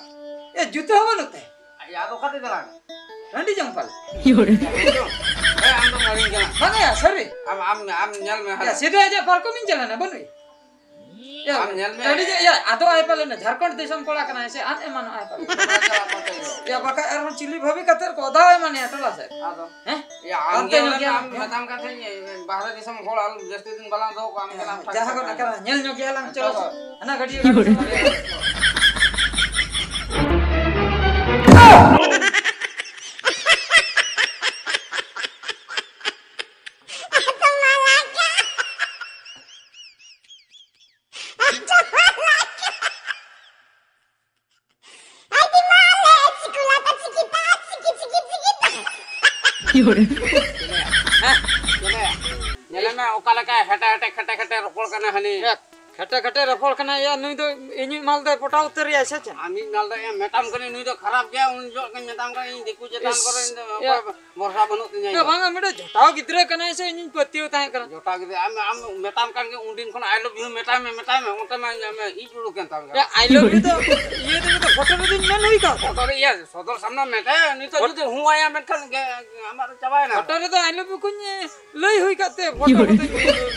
ᱮ, ᱡᱩᱛᱟᱹ ᱦᱚᱸ ᱵᱟᱹᱱᱩᱜ ᱛᱮ᱾ ᱭᱟ, ᱟᱫᱚ ᱚᱠᱟᱛᱮ ᱪᱟᱞᱟᱜ? ᱴᱟᱺᱰᱤ ᱡᱚᱝ ᱯᱟᱞᱮ᱾ ᱮ, ᱟᱢ ᱫᱚ ᱢᱟᱹᱞᱤᱧ ᱠᱟᱱᱟ᱾ ᱵᱟᱝᱟ ᱭᱟ, ᱥᱟᱹᱨᱤ᱾ ᱟᱢ, ᱟᱢ, ᱟᱢ ᱧᱮᱞ ᱢᱮ, ᱭᱟ, ᱦᱟᱞᱮ᱾ ᱥᱤᱫᱷᱟᱹ ᱟᱡᱟᱜ ᱯᱟᱨᱠᱚᱢ ᱤᱧ ᱪᱟᱞᱟᱣᱱᱟ, ᱵᱟᱹᱱᱩᱭ᱾ ᱭᱟ, ᱟᱢ ᱧᱮᱞ ᱢᱮ᱾ ᱴᱟᱺᱰᱤ ᱡᱚᱝ, ᱭᱟ, ᱟᱫᱚ ᱟᱭ ᱯᱟᱞᱮ ᱱᱟ, ᱡᱷᱟᱲᱠᱷᱚᱸᱰ ᱫᱤᱥᱚᱢ ᱠᱚᱲᱟ ᱠᱟᱱᱟᱭ ᱥᱮ, ᱟᱫ ᱮᱢᱟᱱᱚᱜ ᱟᱭ ᱯᱟᱞᱮ᱾ ᱚᱱᱟ ᱪᱟᱞᱟᱜ ᱠᱟᱱ ᱛᱟᱭᱟ᱾ ᱭᱟ, ᱵᱟᱠᱷᱟᱡ ᱟᱨᱦᱚᱸ ᱪᱤᱞᱤ ᱵᱷᱟᱹᱵᱤ ᱠᱟᱛᱮ ᱠᱚ ᱚᱫᱟ ᱮᱢᱟᱱᱮᱭᱟ ᱴᱚᱞᱟ ᱥᱮᱫ᱾ ᱟᱫᱚ? ᱦᱮᱸ? ᱭᱟ, ᱟᱢ ᱚᱱᱛᱮ ᱧᱮᱞ ᱧᱚᱜ ᱢᱮ, ᱜᱮᱭᱟ ᱟᱢ ᱞᱟᱝ, ᱦᱮᱸ? ᱢᱮᱛᱟᱢ ᱠᱟᱱ ᱛᱟᱦᱮᱸᱧ, ᱵᱟᱦᱨᱮ ᱫᱤᱥᱚᱢ ᱦᱚᱲ ᱟᱞᱚ ᱡᱟᱹᱥᱛᱤ ᱫᱤᱱ ᱵᱟᱞᱟᱝ ᱫᱚᱦᱚ ᱠᱚᱣᱟ, ᱟᱢ ᱜᱮ ᱞᱟᱝ ᱯᱷᱟᱸᱠ ᱡᱟᱦᱟᱸ ᱠᱚ ᱠᱟᱛᱟᱢ ᱱᱟᱠᱟᱨᱟ ᱠᱟᱱᱟ᱾ ᱧᱮᱞ ᱧᱚᱜ ᱜᱮᱭᱟ ᱞᱟᱝ, ᱪᱚᱞᱚ ᱦᱳᱭ, ᱥᱮ᱾ ᱦᱳᱭ᱾ ᱦᱟᱱᱟ ᱜᱟᱹᱰᱭᱟᱹ ᱦᱳᱭ᱾ ᱜᱟᱰᱟ ᱥᱮᱫ᱾ ᱧᱮᱞᱮ ᱢᱮ, ᱚᱠᱟ ᱞᱮᱠᱟ ᱦᱮᱴᱮ ᱦᱮᱴᱮ ᱠᱷᱮᱴᱮ ᱠᱷᱮᱴᱮ ᱨᱚᱯᱚᱲ ᱠᱟᱱᱟ ᱦᱟᱹᱱᱤ᱾ ᱭᱟ, ᱠᱷᱮᱴᱮ ᱠᱷᱮᱴᱮ ᱨᱚᱯᱚᱲ ᱠᱟᱱᱟ᱾ ᱭᱟ, ᱱᱩᱭ ᱫᱚ ᱤᱧᱤᱡ ᱢᱟᱞ ᱫᱚᱭ ᱯᱚᱴᱟᱣ ᱩᱛᱟᱹᱨ ᱨᱮᱭᱟ ᱥᱮ ᱪᱮᱫ? ᱟᱢᱤᱡ ᱢᱟᱞ ᱫᱚ ᱮ ᱢᱮᱛᱟᱢ ᱠᱟᱹᱱᱟᱹᱧ, ᱱᱩᱭ ᱫᱚ ᱠᱷᱟᱨᱟᱯ ᱜᱮᱭᱟ, ᱩᱱ ᱡᱚᱦᱚᱜ ᱜᱤᱧ ᱢᱮᱛᱟᱢ ᱠᱟᱱᱟ, ᱤᱧ ᱫᱤᱠᱩ ᱪᱮᱛᱟᱱ ᱤᱥ, ᱠᱚᱨᱮ ᱤᱧ ᱫᱚ ᱭᱟ᱾ ᱚᱠᱚᱭ ᱵᱷᱚᱨᱥᱟ ᱵᱟᱹᱱᱩᱜ ᱛᱤᱧᱟ ᱭᱟ, ᱤᱧ ᱫᱚ᱾ ᱵᱟᱝᱟ, ᱢᱤᱫᱴᱮᱡ ᱡᱚᱴᱟᱣ ᱜᱤᱫᱽᱨᱟᱹ ᱠᱟᱱᱟᱭ ᱥᱮ, ᱤᱧᱤᱧ ᱯᱟᱹᱛᱭᱟᱹᱣ ᱛᱟᱦᱮᱸ ᱠᱟᱱᱟ᱾ ᱡᱚᱴᱟᱣ ᱜᱤᱫᱽᱨᱟᱹ, ᱟᱢ, ᱟᱢ ᱢᱮᱛᱟᱢ ᱠᱟᱱ ᱜᱮ, ᱩᱱ ᱫᱤᱱ ᱠᱷᱚᱱ I love you ᱢᱮᱛᱟᱭ ᱢᱮ, ᱢᱮᱛᱟᱭ ᱢᱮ, ᱚᱱᱛᱮ ᱢᱟ ᱧᱮᱞ ᱢᱮ, ᱤᱡ ᱩᱰᱩᱠ ᱮᱱ ᱛᱟᱢ ᱜᱮ᱾ ᱭᱟ, I love you ᱫᱚ ᱤᱭᱟᱹ ᱛᱮᱜᱮ ᱛᱚ ᱯᱷᱳᱴᱳ ᱨᱮᱫᱚᱧ ᱢᱮᱱ ᱦᱩᱭ ᱠᱚᱜᱼᱟ᱾ ᱯᱷᱳᱴᱳ ᱨᱮ, ᱤᱭᱟᱹ, ᱥᱚᱫᱚᱨ ᱥᱟᱢᱱᱟ ᱢᱮᱛᱟᱭᱟ, ᱱᱤᱛᱚᱜ ᱯᱷᱳᱴ- ᱡᱩᱫᱤ ᱦᱩᱸ ᱟᱭᱟ, ᱢᱮᱱᱠᱷᱟᱱ ᱜᱮ ᱟᱢᱟᱜ ᱫᱚ ᱪᱟᱵᱟᱭᱮᱱᱟ᱾ ᱯᱷᱳᱴᱳ ᱨᱮᱫᱚ I love you ᱠᱚᱧ ᱞᱟᱹᱭ ᱦᱩᱭ ᱠᱟᱜ ᱛᱮ, ᱯᱷᱳᱴᱳ ᱠᱚᱫᱚᱧ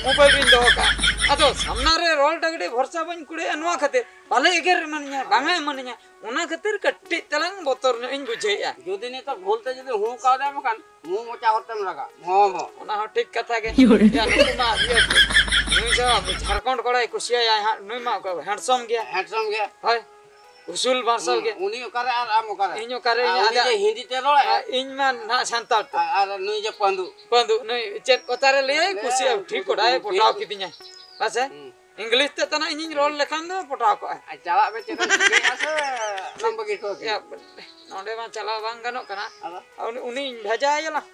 ᱢᱳᱵᱟᱭᱤᱞ ᱨᱤᱧ ᱫᱚᱦᱚ ᱠᱟᱜᱼᱟ᱾ ᱟᱫᱚ ᱥᱟᱢᱱᱟ ᱨᱮ ᱨᱚᱲ ᱴᱟ ᱠᱟᱹᱴᱤᱡ ᱵᱷᱚᱨᱥᱟ ᱵᱟᱹᱧ ᱠᱩᱲᱟᱹᱭᱟ, ᱱᱚᱣᱟ ᱠᱷᱟᱹᱛᱤᱨ ᱵᱟᱞᱮ ᱮᱜᱮᱨ ᱮᱢᱟᱱᱤᱧᱟ, ᱵᱟᱝᱟ ᱮᱢᱟᱱᱤᱧᱟ, ᱚᱱᱟ ᱠᱷᱟᱹᱛᱤᱨ ᱠᱟᱹᱴᱤᱡ ᱛᱟᱞᱟᱝ ᱵᱚᱛᱚᱨ ᱧᱚᱜ ᱤᱧ ᱵᱩᱡᱷᱟᱹᱣᱮᱫᱼᱟ᱾ ᱡᱩᱫᱤ ᱱᱤᱛᱚᱜ ᱵᱷᱩᱞ ᱛᱮ ᱡᱩᱫᱤ ᱦᱩᱸ ᱠᱟᱣᱫᱟᱭ ᱵᱟᱠᱷᱟᱱ, ᱢᱩ ᱢᱚᱪᱟ ᱦᱚᱨ ᱛᱮᱢ ᱨᱟᱜᱟ, ᱵᱷᱚᱸ ᱵᱷᱚᱸ᱾ ᱚᱱᱟ ᱦᱚᱸ ᱴᱷᱤᱠ ᱠᱟᱛᱷᱟ ᱜᱮ᱾ ᱭᱟ, ᱱᱩᱠᱩ ᱢᱟ ᱤᱭᱟᱹ, ᱱᱩᱭ ᱫᱚ ᱡᱷᱟᱲᱠᱷᱚᱸᱰ ᱠᱚᱲᱟᱭ ᱠᱩᱥᱤᱭᱟᱭᱟ ᱦᱟᱸᱜ, ᱱᱩᱭ ᱢᱟ ᱚᱠᱟ handsome ᱜᱮᱭᱟ᱾ Handsome ᱜᱮ᱾ ᱦᱳᱭ, ᱩᱥᱩᱞ ᱵᱟᱨᱥᱟᱞ ᱜᱮ᱾ ᱩᱱᱤ ᱚᱠᱟᱨᱮ ᱟᱨ ᱟᱢ ᱚᱠᱟᱨᱮ? ᱤᱧ ᱚᱠᱟᱨᱮ, ᱟᱨ ᱤᱧ ᱩᱱᱤ ᱟᱡᱟᱜ ᱡᱮ ᱦᱤᱱᱫᱤ ᱛᱮ ᱨᱚᱲᱟᱭ᱾ ᱟᱨ ᱤᱧ ᱢᱟ ᱱᱟᱦᱟᱜ ᱥᱟᱱᱛᱟᱲ ᱛᱮ᱾ ᱟᱨ, ᱟᱨ ᱱᱩᱭ ᱡᱮ ᱯᱟᱹᱱᱫᱩ᱾ ᱯᱟᱹᱱᱫᱩ, ᱱᱩᱭ ᱪᱮᱫ ᱠᱚᱛᱟᱨᱮ ᱞᱟᱹᱭᱟᱭ, ᱞᱟᱹᱭᱟᱭ, ᱠᱩᱥᱤᱭᱟᱜ, ᱴᱷᱤᱠ ᱠᱩᱥᱤ, ᱠᱚᱲᱟᱭ ᱠᱩᱥᱤ᱾ ᱯᱚᱴᱟᱣ ᱠᱤᱫᱤᱧᱟᱭ᱾ ᱦᱮᱸ ᱥᱮ? ᱦᱩᱸ᱾ English ᱛᱮ ᱛᱟᱱᱟᱜ ᱤᱧᱤᱧ ᱨᱚᱲ ᱞᱮᱠᱷᱟᱱ ᱫᱚ ᱯᱚᱴᱟᱣ ᱠᱚᱜᱼᱟ᱾ ᱟᱨ ᱪᱟᱞᱟᱜ ᱢᱮ, ᱪᱮᱫ ᱮᱢ ᱪᱤᱠᱟᱹᱭᱟ ᱥᱮ ᱵᱟᱢ ᱵᱟᱹᱜᱤ ᱦᱚᱴᱚ ᱠᱮᱭᱟ? ᱭᱟ, ᱱᱚᱸᱰᱮ ᱢᱟ ᱪᱟᱞᱟᱣ ᱵᱟᱝ ᱜᱟᱱᱚᱜ ᱠᱟᱱᱟ᱾ ᱟᱫᱚ? ᱩᱱᱤ, ᱩᱱᱤᱧ ᱵᱷᱮᱡᱟᱭᱟ ᱞᱟᱝ᱾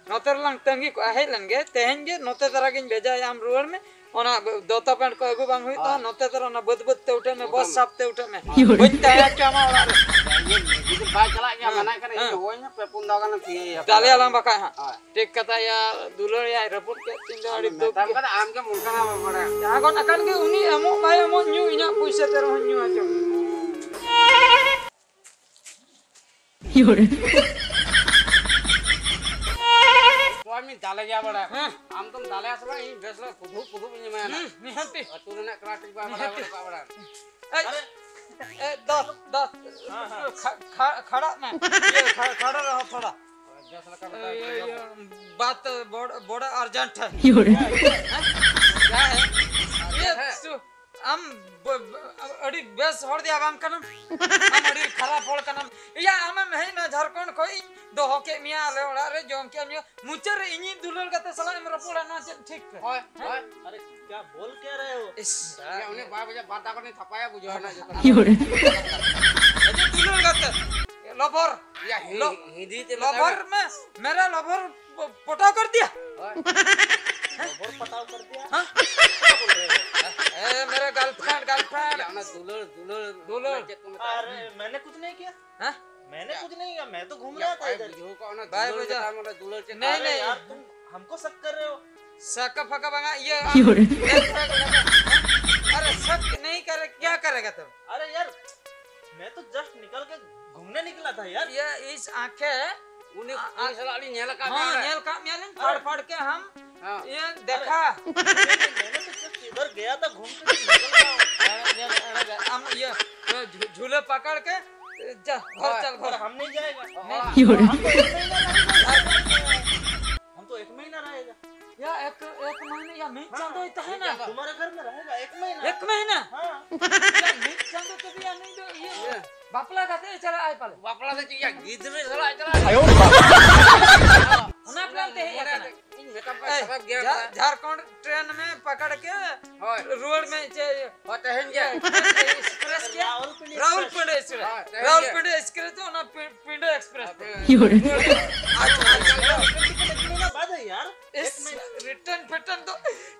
ᱱᱚᱛᱮ ᱨᱮᱞᱟᱝ ᱛᱟᱺᱜᱤ ᱠᱚᱜᱼᱟ, ᱦᱮᱡ ᱞᱮᱱ ᱜᱮ᱾ ᱛᱮᱦᱮᱧ ᱜᱮ ᱱᱚᱛᱮ ᱫᱷᱟᱨᱟ ᱜᱤᱧ ᱵᱷᱮᱡᱟᱭᱟ, ᱟᱢ ᱨᱩᱣᱟᱹᱲ ᱢᱮ᱾ ᱚᱱᱟ ᱫᱚᱛᱚ ᱯᱮᱱᱴ ᱠᱚ ᱟᱹᱜᱩ ᱵᱟᱝ ᱦᱩᱭᱩᱜ ᱛᱟᱢᱟ, ᱦᱳᱭ᱾ ᱱᱚᱛᱮ ᱫᱷᱟᱨᱟ ᱚᱱᱟ ᱵᱟᱹᱫᱽ ᱵᱟᱹᱫᱽ ᱛᱮ ᱩᱴᱷᱟᱹᱜ ᱢᱮ, ᱵᱚᱥ ᱥᱟᱵ ᱛᱮ ᱩᱴᱷᱟᱹᱜ ᱢᱮ᱾ ᱦᱳᱭ᱾ ᱵᱟᱹᱧ ᱛᱟᱦᱮᱸ ᱦᱚᱪᱚ ᱟᱢᱟ ᱚᱲᱟᱜ ᱨᱮ᱾ ᱡᱩᱫᱤ ᱵᱟᱭ ᱪᱟᱞᱟᱜ ᱜᱮᱭᱟ, ᱦᱮᱸ᱾ ᱢᱟᱱᱟᱭ ᱠᱟᱱᱟ, ᱤᱧ ᱦᱮᱸ᱾ ᱫᱚ ᱦᱳᱭ ᱱᱟ, ᱯᱮ ᱯᱩᱱ ᱫᱷᱟᱣ ᱜᱟᱱ ᱯᱤᱭᱟᱹᱭᱟ᱾ ᱫᱟᱞᱮ ᱟᱞᱟᱝ ᱵᱟᱠᱷᱟᱡ ᱦᱟᱸᱜ᱾ ᱦᱳᱭ᱾ ᱴᱷᱤᱠ ᱠᱟᱛᱷᱟ ᱭᱟ, ᱫᱩᱞᱟᱹᱲ ᱭᱟᱭ, ᱨᱟᱹᱯᱩᱫ ᱠᱮᱫ ᱛᱤᱧ ᱫᱚ ᱟᱹᱰᱤ ᱫᱩᱠ ᱢᱮᱛᱟᱢ ᱜᱮ᱾ ᱠᱟᱱᱟ, ᱟᱢ ᱜᱮᱢ ᱚᱱᱠᱟᱱᱟ ᱵᱟᱵᱟᱲᱟ᱾ ᱡᱟᱦᱟᱸ ᱠᱷᱚᱱ ᱟᱠᱟᱱ ᱜᱮ ᱩᱱᱤ ᱮᱢᱚᱜ ᱵᱟᱭ ᱮᱢᱚᱜ ᱧᱩ, ᱤᱧᱟᱹᱜ ᱯᱩᱭᱥᱟᱹ ᱛᱮ ᱨᱮᱦᱚᱸ ᱧᱩ ᱦᱚᱪᱚ᱾ ᱛᱚ ᱟᱢᱤᱧ ᱫᱟᱞᱮ ᱜᱮᱭᱟ ᱵᱟᱲᱟ᱾ ᱦᱮᱸ᱾ ᱟᱢ ᱫᱚᱢ ᱫᱟᱞᱮᱭᱟ ᱥᱮ ᱵᱟᱝ? ᱤᱧ ᱵᱮᱥ ᱞᱮ ᱠᱩᱫᱷᱩᱵ ᱠᱩᱫᱷᱩᱵ ᱤᱧ ᱮᱢᱟᱭᱟ ᱱᱟ᱾ ᱦᱩᱸ, ᱱᱤᱦᱟᱹᱛᱤ᱾ ᱟᱹᱛᱩ ᱨᱮᱱᱟᱜ ᱠᱟᱱᱟ ᱴᱷᱤᱠ ᱵᱟᱭ ᱵᱟᱲᱟᱭ ᱱᱤᱦᱟᱹᱛᱤ᱾ ᱵᱟᱲᱟᱭ ᱵᱟᱲᱟᱭ᱾ ᱮᱭ, ᱟᱨᱮ᱾ ᱮ, ᱫᱚᱥ, ᱫᱚᱥ᱾ ᱦᱮᱸ, ᱦᱮᱸ᱾ ᱠᱷᱟ-, ᱠᱷᱟ-, ᱠᱷᱟᱲᱟᱜ ᱢᱮ᱾ ᱤᱭᱟᱹ, ᱠᱷᱟ-, ᱠᱷᱟᱲᱟ ᱨᱮᱦᱚᱸ ᱛᱷᱚᱲᱟ᱾ ᱵᱮᱥ ᱞᱮᱠᱟ ᱢᱮᱛᱟᱭ ᱤᱭᱟᱹ, ᱯᱮ᱾ ᱤᱭᱟᱹ, ᱵᱟᱛ ᱵᱚᱲ-, ᱵᱚᱲᱟ urgent ᱦᱮ᱾ ᱦᱮᱸ? ᱠᱭᱟ ᱦᱮ? ᱤᱭᱟᱹ, ᱦᱮᱸ᱾ ᱥᱩ-, ᱟᱢ ᱵ-, ᱵ-, ᱟᱹᱰᱤ ᱵᱮᱥ ᱦᱚᱲ ᱫᱚᱭᱟ ᱵᱟᱝ ᱠᱟᱱᱟᱢ᱾ ᱟᱢ ᱟᱹᱰᱤ ᱠᱷᱟᱨᱟᱯ ᱦᱚᱲ ᱠᱟᱱᱟᱢ᱾ ᱤᱭᱟᱹ, ᱟᱢᱮᱢ ᱦᱮᱡ ᱮᱱᱟ ᱡᱷᱟᱲᱠᱷᱚᱸᱰ ᱠᱷᱚᱱ, ᱤᱧ ᱫᱚᱦᱚ ᱠᱮᱫ ᱢᱮᱭᱟ ᱟᱞᱮ ᱚᱲᱟᱜ ᱨᱮ, ᱡᱚᱢ ᱠᱮᱫ ᱢᱮᱭᱟ᱾ ᱢᱩᱪᱟᱹᱫ ᱨᱮ ᱤᱧᱤᱡ ᱫᱩᱞᱟᱹᱲ ᱜᱟᱛᱮ ᱥᱟᱞᱟᱜ ᱮᱢ ᱨᱚᱯᱚᱲᱟ, ᱱᱚᱣᱟ ᱪᱮᱫ ᱴᱷᱤᱠ ᱠᱟᱱᱟ? ᱦᱳᱭ, ᱦᱮᱸ? ᱦᱳᱭ᱾ अरे क्या बोल क्या रहे हो? ᱤᱥ, ᱤᱭᱟᱹ, ᱩᱱᱤ ᱵᱟᱨ ᱵᱟᱡᱮ ᱵᱟᱨ ᱫᱟᱠᱟ ᱨᱤᱧ ᱛᱷᱟᱯᱟᱭᱟ, ᱵᱩᱡᱷᱟᱹᱣ ᱱᱟ ᱡᱚᱛᱚ᱾ ᱤᱭᱟᱹ, ᱫᱩᱞᱟᱹᱲ ᱜᱟᱛᱮ, lover, ᱤᱭᱟᱹ, ᱦᱤ-, ᱞᱚ-, ᱦᱤᱱᱫᱤ ᱛᱮ ᱵᱟᱛᱟᱣ lover ᱢᱮ᱾ ᱢᱮ, मेरा lover प-, पटाव कर दिया? हाँ? लोबर पटाव कर दिया? हाँ? क्या बोल रहे हो? ए, मेरा girlfriend, girlfriend। ᱚᱱᱟ ᱫᱩᱞᱟᱹᱲ, ᱫᱩᱞᱟᱹᱲ, ᱫᱩᱞᱟᱹᱲ। ᱪᱮᱫ ᱠᱚ ᱢᱮᱛᱟᱜᱼᱟ? अरे, मैंने कुछ नहीं किया। ᱦᱮᱸ? मैंने ᱭᱟ, कुछ नहीं किया, मैं तो घूम ᱭᱟ, ᱨᱟᱦᱟ ᱛᱷᱟ ᱵᱟᱭ ᱤᱫᱷᱟᱨ। ᱵᱩᱡᱷᱟᱹᱣ ᱠᱟᱜ ᱚᱱᱟ ᱵᱟᱭ ᱫᱩᱞᱟᱹᱲ ᱵᱩᱡᱷᱟᱹᱣ᱾ ᱢᱮᱛᱟᱜ ᱢᱮ, ᱚᱱᱟ ᱫᱩᱞᱟᱹᱲ ᱪᱮᱫ ᱱᱮᱭ, ᱠᱟᱱᱟ? ᱱᱮᱭ᱾ ᱟᱨᱮ ᱭᱟᱨ, ᱛᱩᱢ ᱦᱟᱢᱠᱚ ᱥᱟᱠ ᱠᱟᱨ ᱨᱮ ᱦᱳ। ᱥᱟᱠᱟ ᱯᱷᱟᱠᱟ ᱵᱟᱝᱟ, ᱤᱭᱟᱹ, ᱟᱢ ᱨᱮ। ᱵᱮᱥ ᱵᱟᱝ ᱞᱟᱜᱟ। ᱟᱨᱮ ᱥᱟᱠ ᱱᱮᱭ ᱠᱟᱨᱮ, ᱠᱭᱟ ᱠᱟᱨᱮᱜᱟ ᱛᱩᱢ? ᱟᱨᱮ ᱭᱟᱨ, ᱢᱮ ᱛᱚ ᱡᱟᱥᱴ ᱱᱤᱠᱟᱞ ᱠᱮ ᱜᱷᱩᱢᱱᱮ ᱱᱤᱠᱞᱟ ᱛᱷᱟ ᱭᱟᱨ। ᱤᱭᱟᱹ, ᱤᱥ ᱟᱸᱠᱷᱮ ᱩᱱᱤ, ᱟ-, ᱩᱱᱤ ᱥᱟᱞᱟᱜ ᱞᱤᱧ ᱧᱮᱞ ᱟᱠᱟᱫ ᱦᱚᱸ, ᱢᱮᱭᱟ ᱚᱸᱰᱮ᱾ ᱧᱮᱞ ᱠᱟᱜ ᱢᱮᱭᱟᱞᱤᱧ, ᱦᱮᱸ᱾ ᱯᱷᱟᱲ ᱯᱷᱟᱲ ᱠᱮ ᱦᱟᱢ ᱦᱮᱸ᱾ ᱤᱭᱟᱹ ᱫᱮᱠᱷᱟ᱾ ᱟᱨᱮ, ᱢᱮᱱᱮ ᱛᱚ ᱥᱤᱫᱷᱟ ᱜᱟᱭᱟ ᱛᱷᱟ ᱜᱷᱩᱢ ᱠᱮ ᱛᱩᱢ ᱱᱤᱠᱞ ᱜᱟᱭᱮ ᱦᱳ। ᱟᱢ ᱤᱭᱟᱹ, ᱡᱷᱩ-, ᱡᱷᱩᱞᱟᱹ ᱯᱟᱠᱟᱲ ᱠᱮ, ᱡᱟ, ᱜᱷᱚᱨ ᱦᱳᱭ᱾ ᱪᱟᱞ, ᱜᱷᱚᱨ᱾ ᱦᱟᱢ ᱱᱟᱦᱤᱸ ᱡᱟᱭᱮᱜᱟ᱾ ᱱᱟᱦᱤᱸ᱾ ᱦᱳᱭ᱾ ᱦᱟᱢ ᱛᱚ ᱮᱠ ᱢᱟᱦᱤᱱᱟ ᱨᱮᱦᱮᱜᱟ᱾ ᱦᱟᱢ ᱛᱚ ᱮᱠ ᱢᱟᱦᱤᱱᱟ ᱨᱮᱦᱮᱜᱟ᱾ ᱭᱟ, ᱮᱠ, ᱮᱠ ᱢᱟᱦᱤᱱᱟ, ᱭᱟ, ᱢᱤᱫ ᱦᱮᱸ, ᱪᱟᱸᱫᱚᱭ ᱛᱟᱦᱮᱱᱟ᱾ ᱢᱤᱫ ᱪᱟᱸᱫᱚ᱾ ᱛᱩᱢᱦᱟᱨᱮ ᱜᱷᱚᱨ ᱢᱮ ᱨᱮᱦᱮᱜᱟ ᱮᱠ ᱢᱟᱦᱤᱱᱟ᱾ ᱮᱠ ᱢᱟᱦᱤᱱᱟ? ᱦᱮᱸ᱾ ᱭᱟ, ᱢᱤᱫ ᱪᱟᱸᱫᱚ ᱛᱮᱫᱚ ᱭᱟ, ᱱᱩᱭ ᱫᱚ ᱤᱭᱟᱹ, ᱦᱮᱸ᱾ ᱵᱟᱯᱞᱟ ᱠᱟᱛᱮ ᱮ ᱪᱟᱞᱟᱜ ᱟᱭ ᱯᱟᱞᱮ᱾ ᱵᱟᱯᱞᱟ ᱫᱚ ᱪᱮᱫ ᱭᱟ, ᱜᱤᱫᱽᱨᱟᱹ ᱥᱟᱞᱟᱜ ᱮ ᱪᱟᱞᱟᱜᱼᱟ? ᱟᱭᱳ ᱵᱟᱵᱟ᱾ ᱚᱱᱟ ᱯᱞᱟᱱ ᱛᱮ ᱦᱮᱡ ᱟᱠᱟᱱᱟ᱾ ᱤᱧ ᱢᱮᱛᱟᱢ ᱠᱟᱱᱟ, ᱮᱭ, ᱥᱟᱵᱟᱵ ᱜᱮᱭᱟ ᱡᱷᱟ-, ᱵᱟᱲᱟ᱾ ᱡᱷᱟᱲᱠᱷᱚᱸᱰ ᱴᱨᱮᱱ ᱢᱮ ᱯᱟᱠᱟᱲ ᱠᱮ, ᱦᱳᱭ᱾ ᱨᱩᱣᱟᱹᱲ ᱢᱮ, ᱪᱮ, ᱦᱳᱭ, ᱛᱮᱦᱮᱧ ᱜᱮ᱾ ᱮᱠᱥᱯᱨᱮᱥ ᱜᱮ? ᱨᱟᱣᱩᱞᱯᱤᱸᱰᱤ ᱮᱠᱥᱯᱨᱮᱥ᱾ ᱦᱳᱭ, ᱛᱮᱦᱮᱧ ᱜᱮ᱾ ᱨᱟᱣᱩᱞᱯᱤᱸᱰᱤ ᱮᱠᱥᱯᱨᱮᱥ ᱫᱚ ᱚᱱᱟ ᱯᱤ-, ᱯᱤᱸᱰᱟᱹ ᱮᱠᱥᱯᱨᱮᱥ ᱛᱮ᱾ ᱦᱳᱭ, ᱛᱮᱦᱮᱧ ᱜᱮ᱾ ᱟᱪᱪᱷᱟ, ᱟᱪᱪᱷᱟ᱾ ᱢᱟᱱᱮ ᱵᱟᱫ ᱦᱮ ᱭᱟᱨ, ᱤᱥ, ᱮᱠ ᱢᱟᱦᱤᱱᱟ᱾ ᱨᱤᱴᱟᱨᱱ ᱯᱷᱤᱴᱟᱨᱱ ᱫᱚ,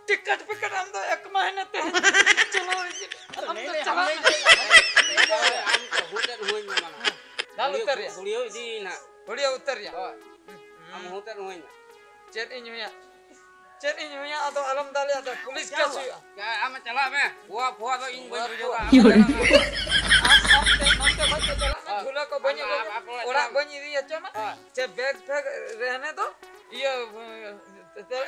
ᱴᱤᱠᱤᱴ ᱯᱷᱤᱠᱤᱴ ᱟᱢ ᱫᱚ ᱮᱠ ᱢᱟᱦᱤᱱᱟ ᱛᱮ ᱪᱟᱞᱟᱣ ᱦᱤᱡᱩᱜ᱾ ᱟᱨᱮ ᱟᱢ ᱱᱮ, ᱫᱚ ᱱᱮ, ᱪᱟᱞᱟᱜ ᱦᱟᱢ ᱢᱮ᱾ ᱱᱮ, ᱦᱟᱢ ᱱᱮ, ᱦᱟᱢ ᱱᱮ, ᱟᱢ ᱦᱩᱭ ᱛᱮ ᱦᱩᱭ ᱢᱮ ᱢᱟᱱᱟ᱾ ᱤᱧ ᱦᱟᱸᱜ᱾ ᱦᱩᱲᱤᱭᱟᱹ ᱩᱛᱟᱹᱨ ᱨᱮᱭᱟᱜ᱾ ᱦᱳᱭ᱾ ᱟᱢ ᱦᱩᱸ᱾ ᱦᱚᱸ ᱛᱮᱫ ᱦᱚᱸᱧ ᱦᱟᱸᱜ᱾ ᱪᱮᱫ ᱤᱧ ᱦᱩᱭᱟ? ᱪᱮᱫ ᱤᱧ ᱦᱩᱭᱟ? ᱟᱫᱚ ᱟᱞᱚᱢ ᱫᱟᱞᱮᱭᱟ, ᱟᱫᱚ ᱯᱩᱞᱤᱥ ᱪᱮᱫ ᱠᱮᱥ ᱦᱩᱭᱩᱜᱼᱟ? ᱦᱩᱭᱩᱜᱼᱟ᱾ ᱪᱟ-, ᱟᱢ ᱪᱟᱞᱟᱜ ᱢᱮ᱾ ᱯᱷᱚᱣᱟ ᱯᱷᱚᱣᱟ ᱫᱚ ᱤᱧ ᱵᱟᱹᱧ ᱯᱷᱚᱣᱟ, ᱵᱩᱡᱷᱟᱹᱣᱟ᱾ ᱯᱷᱚᱣᱟ᱾ ᱟᱢ ᱪᱟᱞᱟᱜ ᱢᱮ᱾ ᱟᱢ, ᱟᱢ ᱛᱮ ᱱᱚᱛᱮ ᱠᱷᱚᱡ ᱫᱚ ᱪᱟᱞᱟᱜ ᱢᱮ, ᱦᱳᱭ᱾ ᱡᱷᱩᱞᱟᱹ ᱠᱚ ᱵᱟᱹᱧ ᱟᱢ, ᱟᱹᱜᱩ, ᱟᱢ, ᱟᱢ ᱚᱲᱟᱜ ᱪᱟᱞᱟᱜ ᱵᱟᱹᱧ ᱤᱫᱤᱭᱟ, ᱪᱚ ᱢᱟ᱾ ᱦᱳᱭ᱾ ᱪᱮ ᱵᱮᱜᱽ ᱯᱷᱮᱜᱽ ᱨᱮᱦᱱᱮ ᱫᱚ, ᱤᱭᱟᱹ,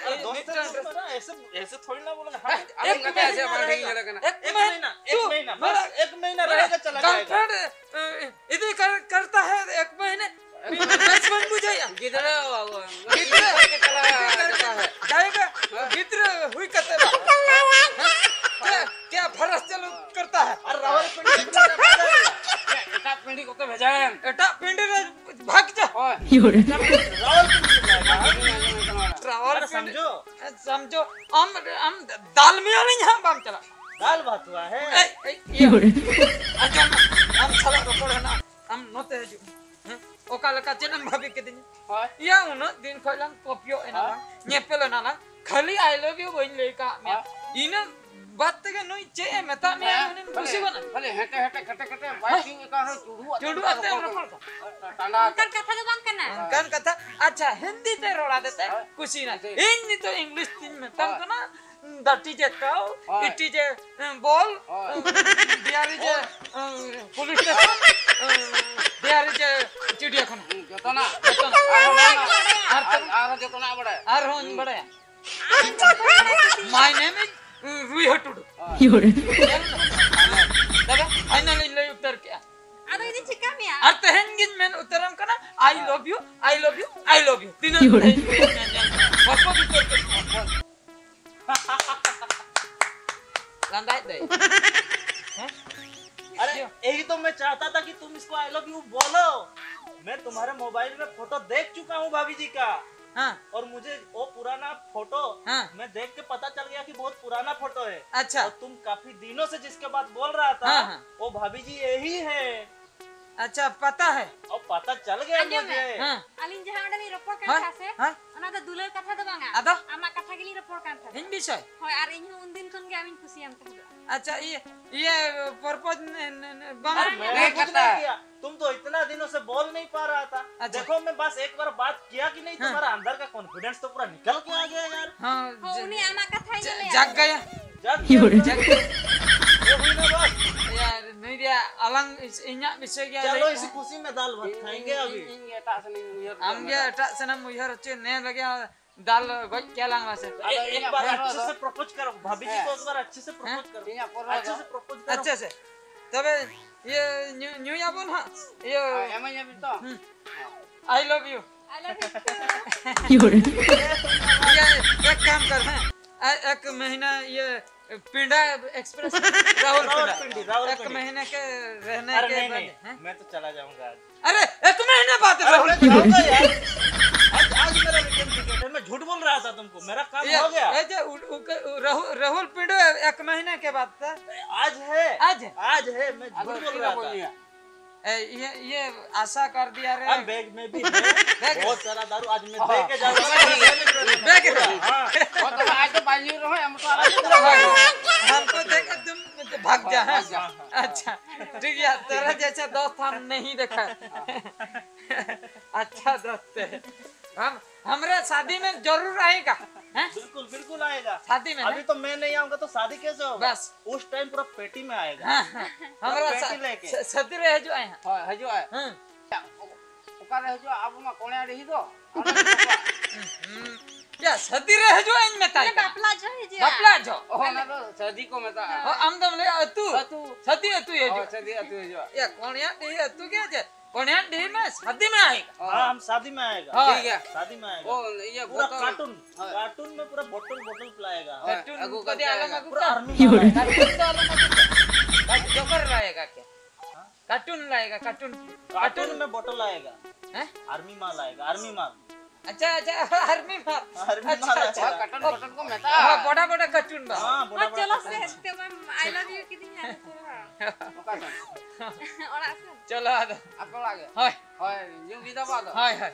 ᱟᱨᱮ ᱤᱭᱟᱹ, ᱫᱚᱥ ᱢᱤᱫᱴᱟᱝ ᱫᱤᱱ ᱰᱨᱮᱥ᱾ ᱫᱚ ᱮᱥᱮ, ᱮᱥᱮ ᱛᱷᱚᱲᱤ ᱱᱟ ᱵᱚᱞᱮ, ᱦᱟᱸ, ᱮᱠ ᱟᱞᱚᱢ ᱠᱟᱛᱮ ᱢᱟᱦᱤᱱᱟ ᱮᱥᱮ ᱵᱟᱝ ᱴᱷᱤᱠ ᱨᱮᱦᱮᱜᱟ, ᱧᱮᱞᱚᱜ ᱠᱟᱱᱟ᱾ ᱮᱠ ᱮᱠ ᱢᱟᱦᱤᱱᱟ, ᱢᱟᱦᱤᱱᱟ, ᱮᱠ ᱛᱩ ᱢᱟᱦᱤᱱᱟ, ᱢᱮᱨᱟ ᱵᱟᱥ ᱮᱠ ᱢᱟᱦᱤᱱᱟ ᱨᱮᱦᱮᱜᱟ, ᱪᱟᱞᱟ ᱡᱟᱭᱮᱜᱟ᱾ ᱜᱟᱨᱞᱯᱷᱨᱮᱱᱰ, ᱤᱫᱤ ᱠᱟᱨ-, ᱠᱟᱨᱛᱟ ᱦᱮ ᱮᱠ ᱢᱟᱦᱤᱱᱮ, ᱵᱮᱥ ᱵᱟᱝ ᱵᱩᱡᱷᱟᱹᱭᱟ᱾ ᱜᱤᱫᱽᱨᱟᱹ, ᱜᱤᱫᱽᱨᱟᱹ ᱜᱤᱫᱽᱨᱟᱹ ᱤᱫᱤ ᱠᱟᱨ-, ᱪᱟᱞᱟᱜ ᱡᱟᱭᱮᱜᱟ, ᱦᱮᱸ? ᱜᱤᱫᱽᱨᱟ ᱦᱩᱭ ᱠᱟᱛᱮ ᱫᱚ, ᱦᱮᱸ? ᱠᱭᱟ, ᱠᱭᱟ ᱯᱷᱟᱨᱟᱥ ᱪᱟᱞᱩ ᱠᱟᱨᱛᱟ ᱦᱮ? ᱟᱨ ᱨᱟᱣᱟᱞᱯᱤᱸᱰᱤ ᱮᱴᱟᱜ ᱯᱤᱸᱰᱤ ᱠᱚᱛᱮ ᱵᱷᱮᱡᱟᱭᱮᱢ᱾ ᱮᱴᱟᱜ ᱯᱤᱸᱰᱤ ᱨᱮ ᱵᱷᱟᱜ ᱡᱟ᱾ ᱦᱳᱭ᱾ ᱨᱟᱣᱟᱞᱯᱤᱸᱰᱤ ᱨᱮ ᱵᱷᱮᱡᱟᱭᱮᱢ᱾ ᱟᱸᱡᱚᱢ ᱢᱮ, ᱟᱸᱡᱚᱢ ᱢᱮ, ᱟᱸᱡᱚᱢ ᱢᱮ᱾ ᱨᱟᱣᱟᱞᱯᱤᱸᱰᱤ᱾ ᱟᱨᱮ ᱥᱟᱢᱡᱷᱚ᱾ ᱮ, ᱥᱟᱢᱡᱷᱚ, ᱟᱢ, ᱟᱢ ᱫᱟᱞ ᱢᱮᱭᱟ ᱞᱤᱧ ᱦᱟᱸᱜ, ᱵᱟᱢ ᱪᱟᱞᱟᱜ᱾ ᱫᱟᱞ ᱵᱷᱟᱛᱩᱣᱟ ᱦᱮ᱾ ᱮᱭ, ᱮᱭ, ᱤᱭᱟᱹ, ᱟᱸᱡᱚᱢ ᱢᱮ, ᱟᱢ ᱥᱟᱞᱟᱜ ᱨᱚᱯᱚᱲ ᱦᱮᱱᱟᱜᱼᱟ, ᱟᱢ ᱱᱚᱛᱮ ᱦᱤᱡᱩᱜ ᱢᱮ᱾ ᱦᱮᱸ? ᱚᱠᱟ ᱞᱮᱠᱟ ᱪᱮᱫ ᱮᱢ ᱵᱷᱟᱹᱵᱤ ᱠᱤᱫᱤᱧᱟ? ᱦᱳᱭ᱾ ᱤᱭᱟᱹ, ᱩᱱᱟᱹᱜ ᱫᱤᱱ ᱠᱷᱚᱡ ᱞᱟᱝ ᱠᱚᱯᱤᱭᱚᱜ ᱮᱱᱟ ᱦᱳᱭ᱾ ᱞᱟᱝ, ᱧᱮᱯᱮᱞ ᱮᱱᱟ ᱞᱟᱝ, ᱠᱷᱟᱹᱞᱤ I love you ᱵᱟᱹᱧ ᱞᱟᱹᱭ ᱠᱟᱜ ᱢᱮᱭᱟ᱾ ᱦᱳᱭ᱾ ᱤᱱᱟᱹ ᱵᱟᱫ ᱛᱮᱜᱮ ᱱᱩᱭ ᱪᱮᱫ ᱮ ᱢᱮᱛᱟᱜ ᱢᱮᱭᱟ, ᱦᱮᱸ, ᱩᱱᱤᱢ ᱠᱷᱟᱹᱞᱤ, ᱠᱩᱥᱤ ᱜᱚᱫ ᱮᱱᱟ᱾ ᱠᱷᱟᱹᱞᱤ ᱦᱮᱸᱴᱮ, ᱦᱮᱸᱴᱮ, ᱠᱷᱮᱴᱮ, ᱠᱷᱮᱴᱮ, ᱵᱟᱭ ᱦᱮᱸ᱾ ᱴᱷᱤᱠ ᱟᱠᱟ ᱨᱮᱦᱚᱸ ᱪᱩᱰᱩ ᱟᱛᱮ ᱪᱩᱰᱩ ᱟᱛᱮ ᱨᱚᱯᱚᱲ ᱨᱚᱯᱚᱲ ᱠᱟᱱᱟ᱾ ᱠᱟᱱᱟ᱾ ᱴᱟᱸᱰᱟ ᱟᱛᱮ᱾ ᱚᱱᱠᱟᱱ ᱠᱟᱛᱷᱟ ᱫᱚ ᱵᱟᱝ ᱠᱟᱱᱟ᱾ ᱦᱮᱸ᱾ ᱚᱱᱠᱟᱱ ᱠᱟᱛᱷᱟ᱾ ᱟᱪᱪᱷᱟ, ᱦᱤᱱᱫᱤ ᱛᱮ ᱨᱚᱲ ᱟᱫᱮ ᱛᱮ ᱦᱳᱭ᱾ ᱠᱩᱥᱤᱭᱮᱱᱟ᱾ ᱦᱤᱱᱫᱤ᱾ ᱤᱧ ᱱᱤᱛᱚᱜ English ᱛᱤᱧ ᱢᱮᱛᱟᱢ ᱦᱳᱭ᱾ ᱠᱟᱱᱟ, that is a cow, ᱦᱳᱭ᱾ It is a, um, ball, ᱦᱳᱭ᱾ Um, there is a, ᱦᱳᱭ᱾ Um, police station, um, there is a ᱪᱤᱲᱤᱭᱟᱠᱷᱟᱱᱟ᱾ ᱦᱩᱸ, ᱡᱚᱛᱚᱱᱟᱜ᱾ ᱡᱚᱛᱚᱱᱟᱜ᱾ ᱟᱨᱦᱚᱸ ᱵᱟᱲᱟᱭᱟ᱾ ᱟᱨ, ᱟᱨᱦᱚᱸ ᱡᱚᱛᱚᱱᱟᱜ ᱵᱟᱲᱟᱭᱟ᱾ ᱟᱨᱦᱚᱸᱧ ᱦᱩᱸ᱾ ᱵᱟᱲᱟᱭᱟ᱾ My name is, uh, ᱨᱩᱭᱦᱟᱹ ᱴᱩᱰᱩ᱾ ᱦᱳᱭ᱾ ᱧᱮᱞ ᱢᱮ᱾ ᱫᱟᱫᱟ, final ᱤᱧ ᱞᱟᱹᱭ ᱩᱛᱟᱹᱨ ᱠᱮᱜᱼᱟ᱾ ᱟᱫᱚ ᱤᱧ ᱪᱤᱠᱟ ᱢᱮᱭᱟ? ᱟᱨ ᱛᱮᱦᱮᱧ ᱜᱤᱧ ᱢᱮᱱ ᱩᱛᱟᱹᱨᱟᱢ ᱠᱟᱱᱟ, I love you, I love you, I love you᱾ ᱛᱤᱱᱟᱹᱜ ᱤᱧ ᱢᱮᱱ ᱧᱟᱢ ᱠᱮᱫᱟ? ᱵᱟᱠᱚ ᱩᱛᱟᱹᱨ ᱠᱮᱫ ᱛᱤᱧᱟ᱾ ᱞᱟᱸᱫᱟᱭᱮᱫ ᱫᱚᱭ᱾ ᱦᱮᱸ? अरे, ᱪᱮᱫ? यही तो मैं चाहता था कि तुम इसको I love you बोलो। मैं तुम्हारे मोबाइल में फोटो देख चुका हूँ भाभी जी का। हाँ। और मुझे वो पुराना फोटो हाँ। मैं देख के पता चल गया कि बहुत पुराना फोटो है। अच्छा। और तुम काफी दिनों से जिसके बात बोल रहा था, हाँ, हाँ। वो भाभी जी यही है। अच्छा, पता है। अब पता चल गया मुझे। हाँ। ᱟᱹᱞᱤᱧ ᱡᱟᱦᱟᱸ ᱚᱸᱰᱮ ᱞᱤᱧ ᱨᱚᱯᱚᱲ ᱠᱟᱱ ᱦᱮᱸ? ᱛᱟᱦᱮᱸᱫ ᱥᱮ, ᱦᱮᱸ? ᱚᱱᱟ ᱫᱚ ᱫᱩᱞᱟᱹᱲ ᱠᱟᱛᱷᱟ ᱫᱚ ᱵᱟᱝᱟ᱾ ᱟᱫᱚ? ᱟᱢᱟᱜ ᱠᱟᱛᱷᱟ ᱜᱮᱞᱤᱧ ᱨᱚᱯᱚᱲ ᱠᱟᱱ ᱛᱟᱦᱮᱸᱫ᱾ ᱤᱧ ᱵᱤᱥᱚᱭ? ᱦᱳᱭ, ᱟᱨ ᱤᱧ ᱦᱚᱸ ᱩᱱᱫᱤᱱ ᱠᱷᱚᱱ ᱜᱮ ᱟᱢᱤᱧ ᱠᱩᱥᱤᱭᱟᱢ ᱛᱟᱦᱮᱸᱫ᱾ अच्छा, ये, ये प्रपोज न-, न-, न-, बंद। अरे, मैंने कुछ नहीं किया। तुम तो इतना दिनों से बोल नहीं पा रहा था। अच्छा। देखो, मैं बस एक बार बात किया कि नहीं, हाँ। तुम्हारा अंदर का कॉन्फिडेंस तो पूरा निकल के आ गया यार। हाँ, ᱦᱳᱭ, ᱡᱟ-, ᱩᱱᱤ ᱟᱢᱟᱜ ᱠᱟᱛᱷᱟᱭ ᱧᱮᱞᱮᱜᱼᱟ᱾ ᱡᱟᱜ ᱜᱟᱭᱟ᱾ जग गया। ᱡᱟᱜ ᱜᱟᱭᱟ᱾ ये हुई ना बात। यार, ᱱᱩᱭ ᱫᱚ ᱟᱞᱟᱝ ᱤᱧᱟᱹᱜ ᱵᱤᱥᱚᱭ ᱜᱮ ᱪᱚᱞᱚ, ᱞᱟᱹᱭ ᱤᱥᱤ ᱠᱩᱥᱤ ᱢᱮ ᱫᱟᱞ ᱵᱷᱟᱛ ᱠᱷᱟᱭᱮᱸᱜᱮ ᱤᱧ, ᱟᱵᱷᱤ᱾ ᱤᱧ, ᱤᱧ ᱮᱴᱟᱜ ᱥᱮᱱ ᱤᱧ ᱩᱭᱦᱟᱹᱨ ᱟᱢ ᱜᱮ ᱧᱚᱜ ᱮᱫᱟ᱾ ᱮᱴᱟᱜ ᱥᱮᱱᱮᱢ ᱩᱭᱦᱟᱹᱨ ᱦᱚᱪᱚᱭ, ᱱᱮ ᱞᱟᱹᱜᱤᱫ ᱫᱟᱞ ᱜᱚᱡ ᱠᱮᱭᱟᱞᱟᱝ ᱢᱟᱥᱮ᱾ ᱟᱫᱚ ᱮ-, ᱤᱧᱟᱹᱜ ᱮᱠ ᱵᱟᱨ ᱯᱚᱨᱚ ᱟᱪᱪᱷᱮ ᱫᱚ ᱥᱮ ᱯᱨᱚᱯᱳᱡ ᱠᱟᱨᱚ, ᱵᱷᱟᱵᱷᱤ ᱡᱤ ᱦᱮᱸ᱾ ᱠᱚ ᱮᱠ ᱵᱟᱨ ᱟᱪᱪᱷᱮ ᱥᱮ ᱯᱨᱚᱯᱳᱡ ᱠᱟᱨᱚ᱾ ᱤᱧᱟᱹᱜ ᱯᱚᱨᱚ ᱟᱪᱪᱷᱮ ᱫᱚ ᱥᱮ ᱯᱨᱚᱯᱳᱡ ᱠᱟᱨᱚ᱾ ᱟᱪᱪᱷᱟ, ᱟᱪᱪᱷᱟ᱾ ᱛᱚᱵᱮ ᱤᱭᱟᱹ ᱧᱩ-, ᱧᱩᱭᱟᱵᱚᱱ ᱦᱟᱸᱜ᱾ ᱤᱭᱟᱹ ᱦᱮᱸ, ᱮᱢᱟᱹᱧ ᱟᱵᱤᱱ ᱛᱚ? ᱦᱩᱸ᱾ I love you. I love you too. ᱤᱭᱟᱹ, ᱮᱠ ᱠᱟᱢ ᱠᱟᱨ, ᱦᱮᱸ? ᱮ-, ᱮᱠ ᱢᱟᱦᱤᱱᱟ ᱤᱭᱟᱹ ᱯᱤᱸᱰᱟ ᱮᱠᱥᱯᱨᱮᱥ, ᱨᱟᱦᱩᱞ ᱯᱤᱸᱰᱟ᱾ ᱨᱟᱣᱟᱞᱯᱤᱸᱰᱤ, ᱨᱟᱣᱟᱞᱯᱤᱸᱰᱤ। एक महीने के रहने अरे के नहीं, बाद, नहीं, हैं? मैं तो चला जाऊंगा आज। अरे, एक महीने बाद अरे, मैं रहुल जाऊंगा यार। आज, आज मेरा रिटर्न टिकट है, मैं झूठ बोल रहा था तुमको, मेरा काम ये, हो गया। ये जो उ-, उ-, राहुल, राहुल पिंडो एक महीने के बाद था। आज है। आज है? आज है, मैं झूठ बोल रहा था। ए, ये, ये आशा कर दिया रे। अब बैग में भी है, बैग में। बहुत सारा दारू आज मैं हाँ। दे के जाऊंगा। बैग में। पूरा, हाँ। वो तो आज तो बांझी रहो, हम तो आज तो हमको देख के तुम भाग जा, हाँ, हैं? भाग जा। अच्छा, ठीक है, तेरा जैसे दोस्त हम नहीं देखा। अच्छा दोस्त है। हम, हमरे शादी में जरूर आएगा, हैं? बिल्कुल, बिल्कुल आएगा। शादी में अभी ना? तो मैं नहीं आऊंगा तो शादी कैसे होगा? बस। उस टाइम पूरा पेटी में आएगा। हाँ, हाँ। पूरा हमरा पेटी सा-, लेके। स-, सती रहे जो आए हैं। हाँ, है जो आए। हाँ। ᱚᱠᱟᱨᱮ ᱦᱤᱡᱩᱜᱼᱟ? ᱟᱵᱚ ᱢᱟ ᱠᱚᱬᱮ ᱰᱤᱦᱤ ᱫᱚ᱾ ᱦᱩᱸ᱾ ᱭᱟ, ᱥᱟᱹᱫᱤ ᱨᱮ ᱦᱤᱡᱩᱜᱼᱟ, ᱤᱧ ᱢᱮᱛᱟᱭ ᱢᱟᱱᱮ ᱠᱟᱱᱟ᱾ ᱵᱟᱯᱞᱟ ᱡᱚᱦᱚᱜ ᱦᱤᱡᱩᱜᱼᱟ᱾ ᱵᱟᱯᱞᱟ ᱡᱚᱦᱚᱜ᱾ ᱚ, ᱚᱱᱟ ᱫᱚ ᱥᱟᱹᱫᱤ ᱠᱚ ᱢᱮᱛᱟᱜᱼᱟ᱾ ᱦᱚᱸ, ᱟᱢ ᱫᱚᱢ ᱞᱟᱹᱭᱟ ᱟᱹᱛᱩ᱾ ᱟᱹᱛᱩ᱾ ᱥᱟᱹᱫᱤ ᱟᱹᱛᱩᱭ ᱦᱤᱡᱩᱜᱼᱟ᱾ ᱚ, ᱥᱟᱹᱫᱤ ᱟᱹᱛᱩ ᱦᱤᱡᱩᱜᱼᱟ᱾ ᱭᱟ, ᱠᱚᱬᱮ ᱰᱤᱦᱤ ᱟᱹᱛᱩ ᱜᱮ ᱡᱮ, ᱠᱚᱬᱮ ᱰᱤᱦᱤ ᱢᱮ, ᱥᱟᱹᱫᱤ ᱢᱮ ᱟᱭ᱾ ᱦᱚᱸ᱾ ᱦᱟᱸ, ᱦᱟᱢ ᱥᱟᱫᱤ ᱢᱮ ᱟᱭᱮᱜᱟ᱾ ᱦᱳᱭ᱾ ᱴᱷᱤᱠ ᱜᱮᱭᱟ᱾ ᱥᱟᱫᱤ ᱢᱮ ᱟᱭᱮᱜᱟ᱾ ᱚ, ᱤᱭᱟᱹ, ᱯᱩᱨᱟ ᱵᱚᱛᱚᱞ᱾ ᱠᱟᱨᱴᱩᱱ, ᱦᱳᱭ᱾ ᱠᱟᱨᱴᱩᱱ ᱢᱮ ᱯᱩᱨᱟ ᱵᱚᱴᱚᱞ, ᱵᱚᱴᱚᱞ ᱯᱮ ᱞᱟᱭᱮᱜᱟ᱾ ᱦᱳᱭ, ᱠᱟᱨᱴᱩᱱ ᱟᱹᱜᱩ ᱠᱚᱫᱤ ᱠᱟᱛᱮ ᱟᱞᱚᱢ ᱟᱭᱮᱜᱟ᱾ ᱟᱹᱜᱩ ᱯᱩᱨᱟ ᱠᱚᱣᱟ᱾ ᱟᱨᱢᱤ ᱢᱟᱞ ᱟᱭᱮᱜᱟ᱾ ᱠᱟᱨᱴᱩᱱ ᱫᱚ ᱟᱞᱚᱢ ᱟᱹᱜᱩ ᱠᱚᱣᱟ᱾ ᱠᱟᱨᱴᱩᱱ ᱫᱚ ᱟᱞᱚᱢ ᱟᱹᱜᱩ ᱠᱚᱣᱟ᱾ ᱠᱟᱨᱴᱩᱱ ᱞᱟᱭᱮᱜᱟ ᱠᱮ? ᱠᱟᱨᱴᱩᱱ ᱠᱟᱨᱴᱩᱱ ᱢᱮ ᱵᱚᱴᱚᱞ ᱞᱟᱭᱮᱜᱟ᱾ ᱦᱮᱸ? ᱟᱨᱢᱤ ᱢᱟᱞ ᱟᱭᱮᱜᱟ, ᱟᱨᱢᱤ ᱢᱟᱞ᱾ ᱟᱪᱪᱷᱟ, ᱟᱪᱪᱷᱟ, ᱟᱨᱢᱤ ᱢᱟᱞ᱾ ᱟᱨᱢᱤ ᱟᱪᱪᱷᱟ, ᱢᱟᱞ ᱟᱪᱪᱷᱟ᱾ ᱟᱭᱮᱜᱟ᱾ ᱦᱳᱭ, ᱠᱟᱨᱴᱩᱱ, ᱠᱟᱨᱴᱩᱱ ᱠᱚ ᱢᱮᱛᱟᱜᱼᱟ᱾ ᱦᱳᱭ, ᱵᱚᱰᱟ, ᱵᱚᱰᱟ ᱠᱟᱨᱴᱩᱱ ᱫᱚ᱾ ᱦᱮᱸ, ᱵᱚᱰᱟ, ᱦᱳᱭ, ᱵᱚᱰᱟ ᱪᱚᱞᱚ ᱠᱟᱨᱴᱩᱱ᱾ ᱥᱮ, ᱛᱮᱢᱟ I love you ᱠᱤᱫᱤᱧᱟ ᱱᱤᱛᱚᱜ᱾ ᱚᱠᱟ ᱥᱮᱱ? ᱚᱲᱟᱜ ᱥᱮᱱ᱾ ᱪᱚᱞᱚ ᱟᱫᱚ᱾ ᱟᱯᱮ ᱚᱲᱟᱜ ᱜᱮ? ᱦᱳᱭ᱾ ᱦᱳᱭ, ᱧᱩ ᱵᱤᱫᱟ ᱵᱚ ᱟᱫᱚ᱾ ᱦᱳᱭ ᱦᱳᱭ᱾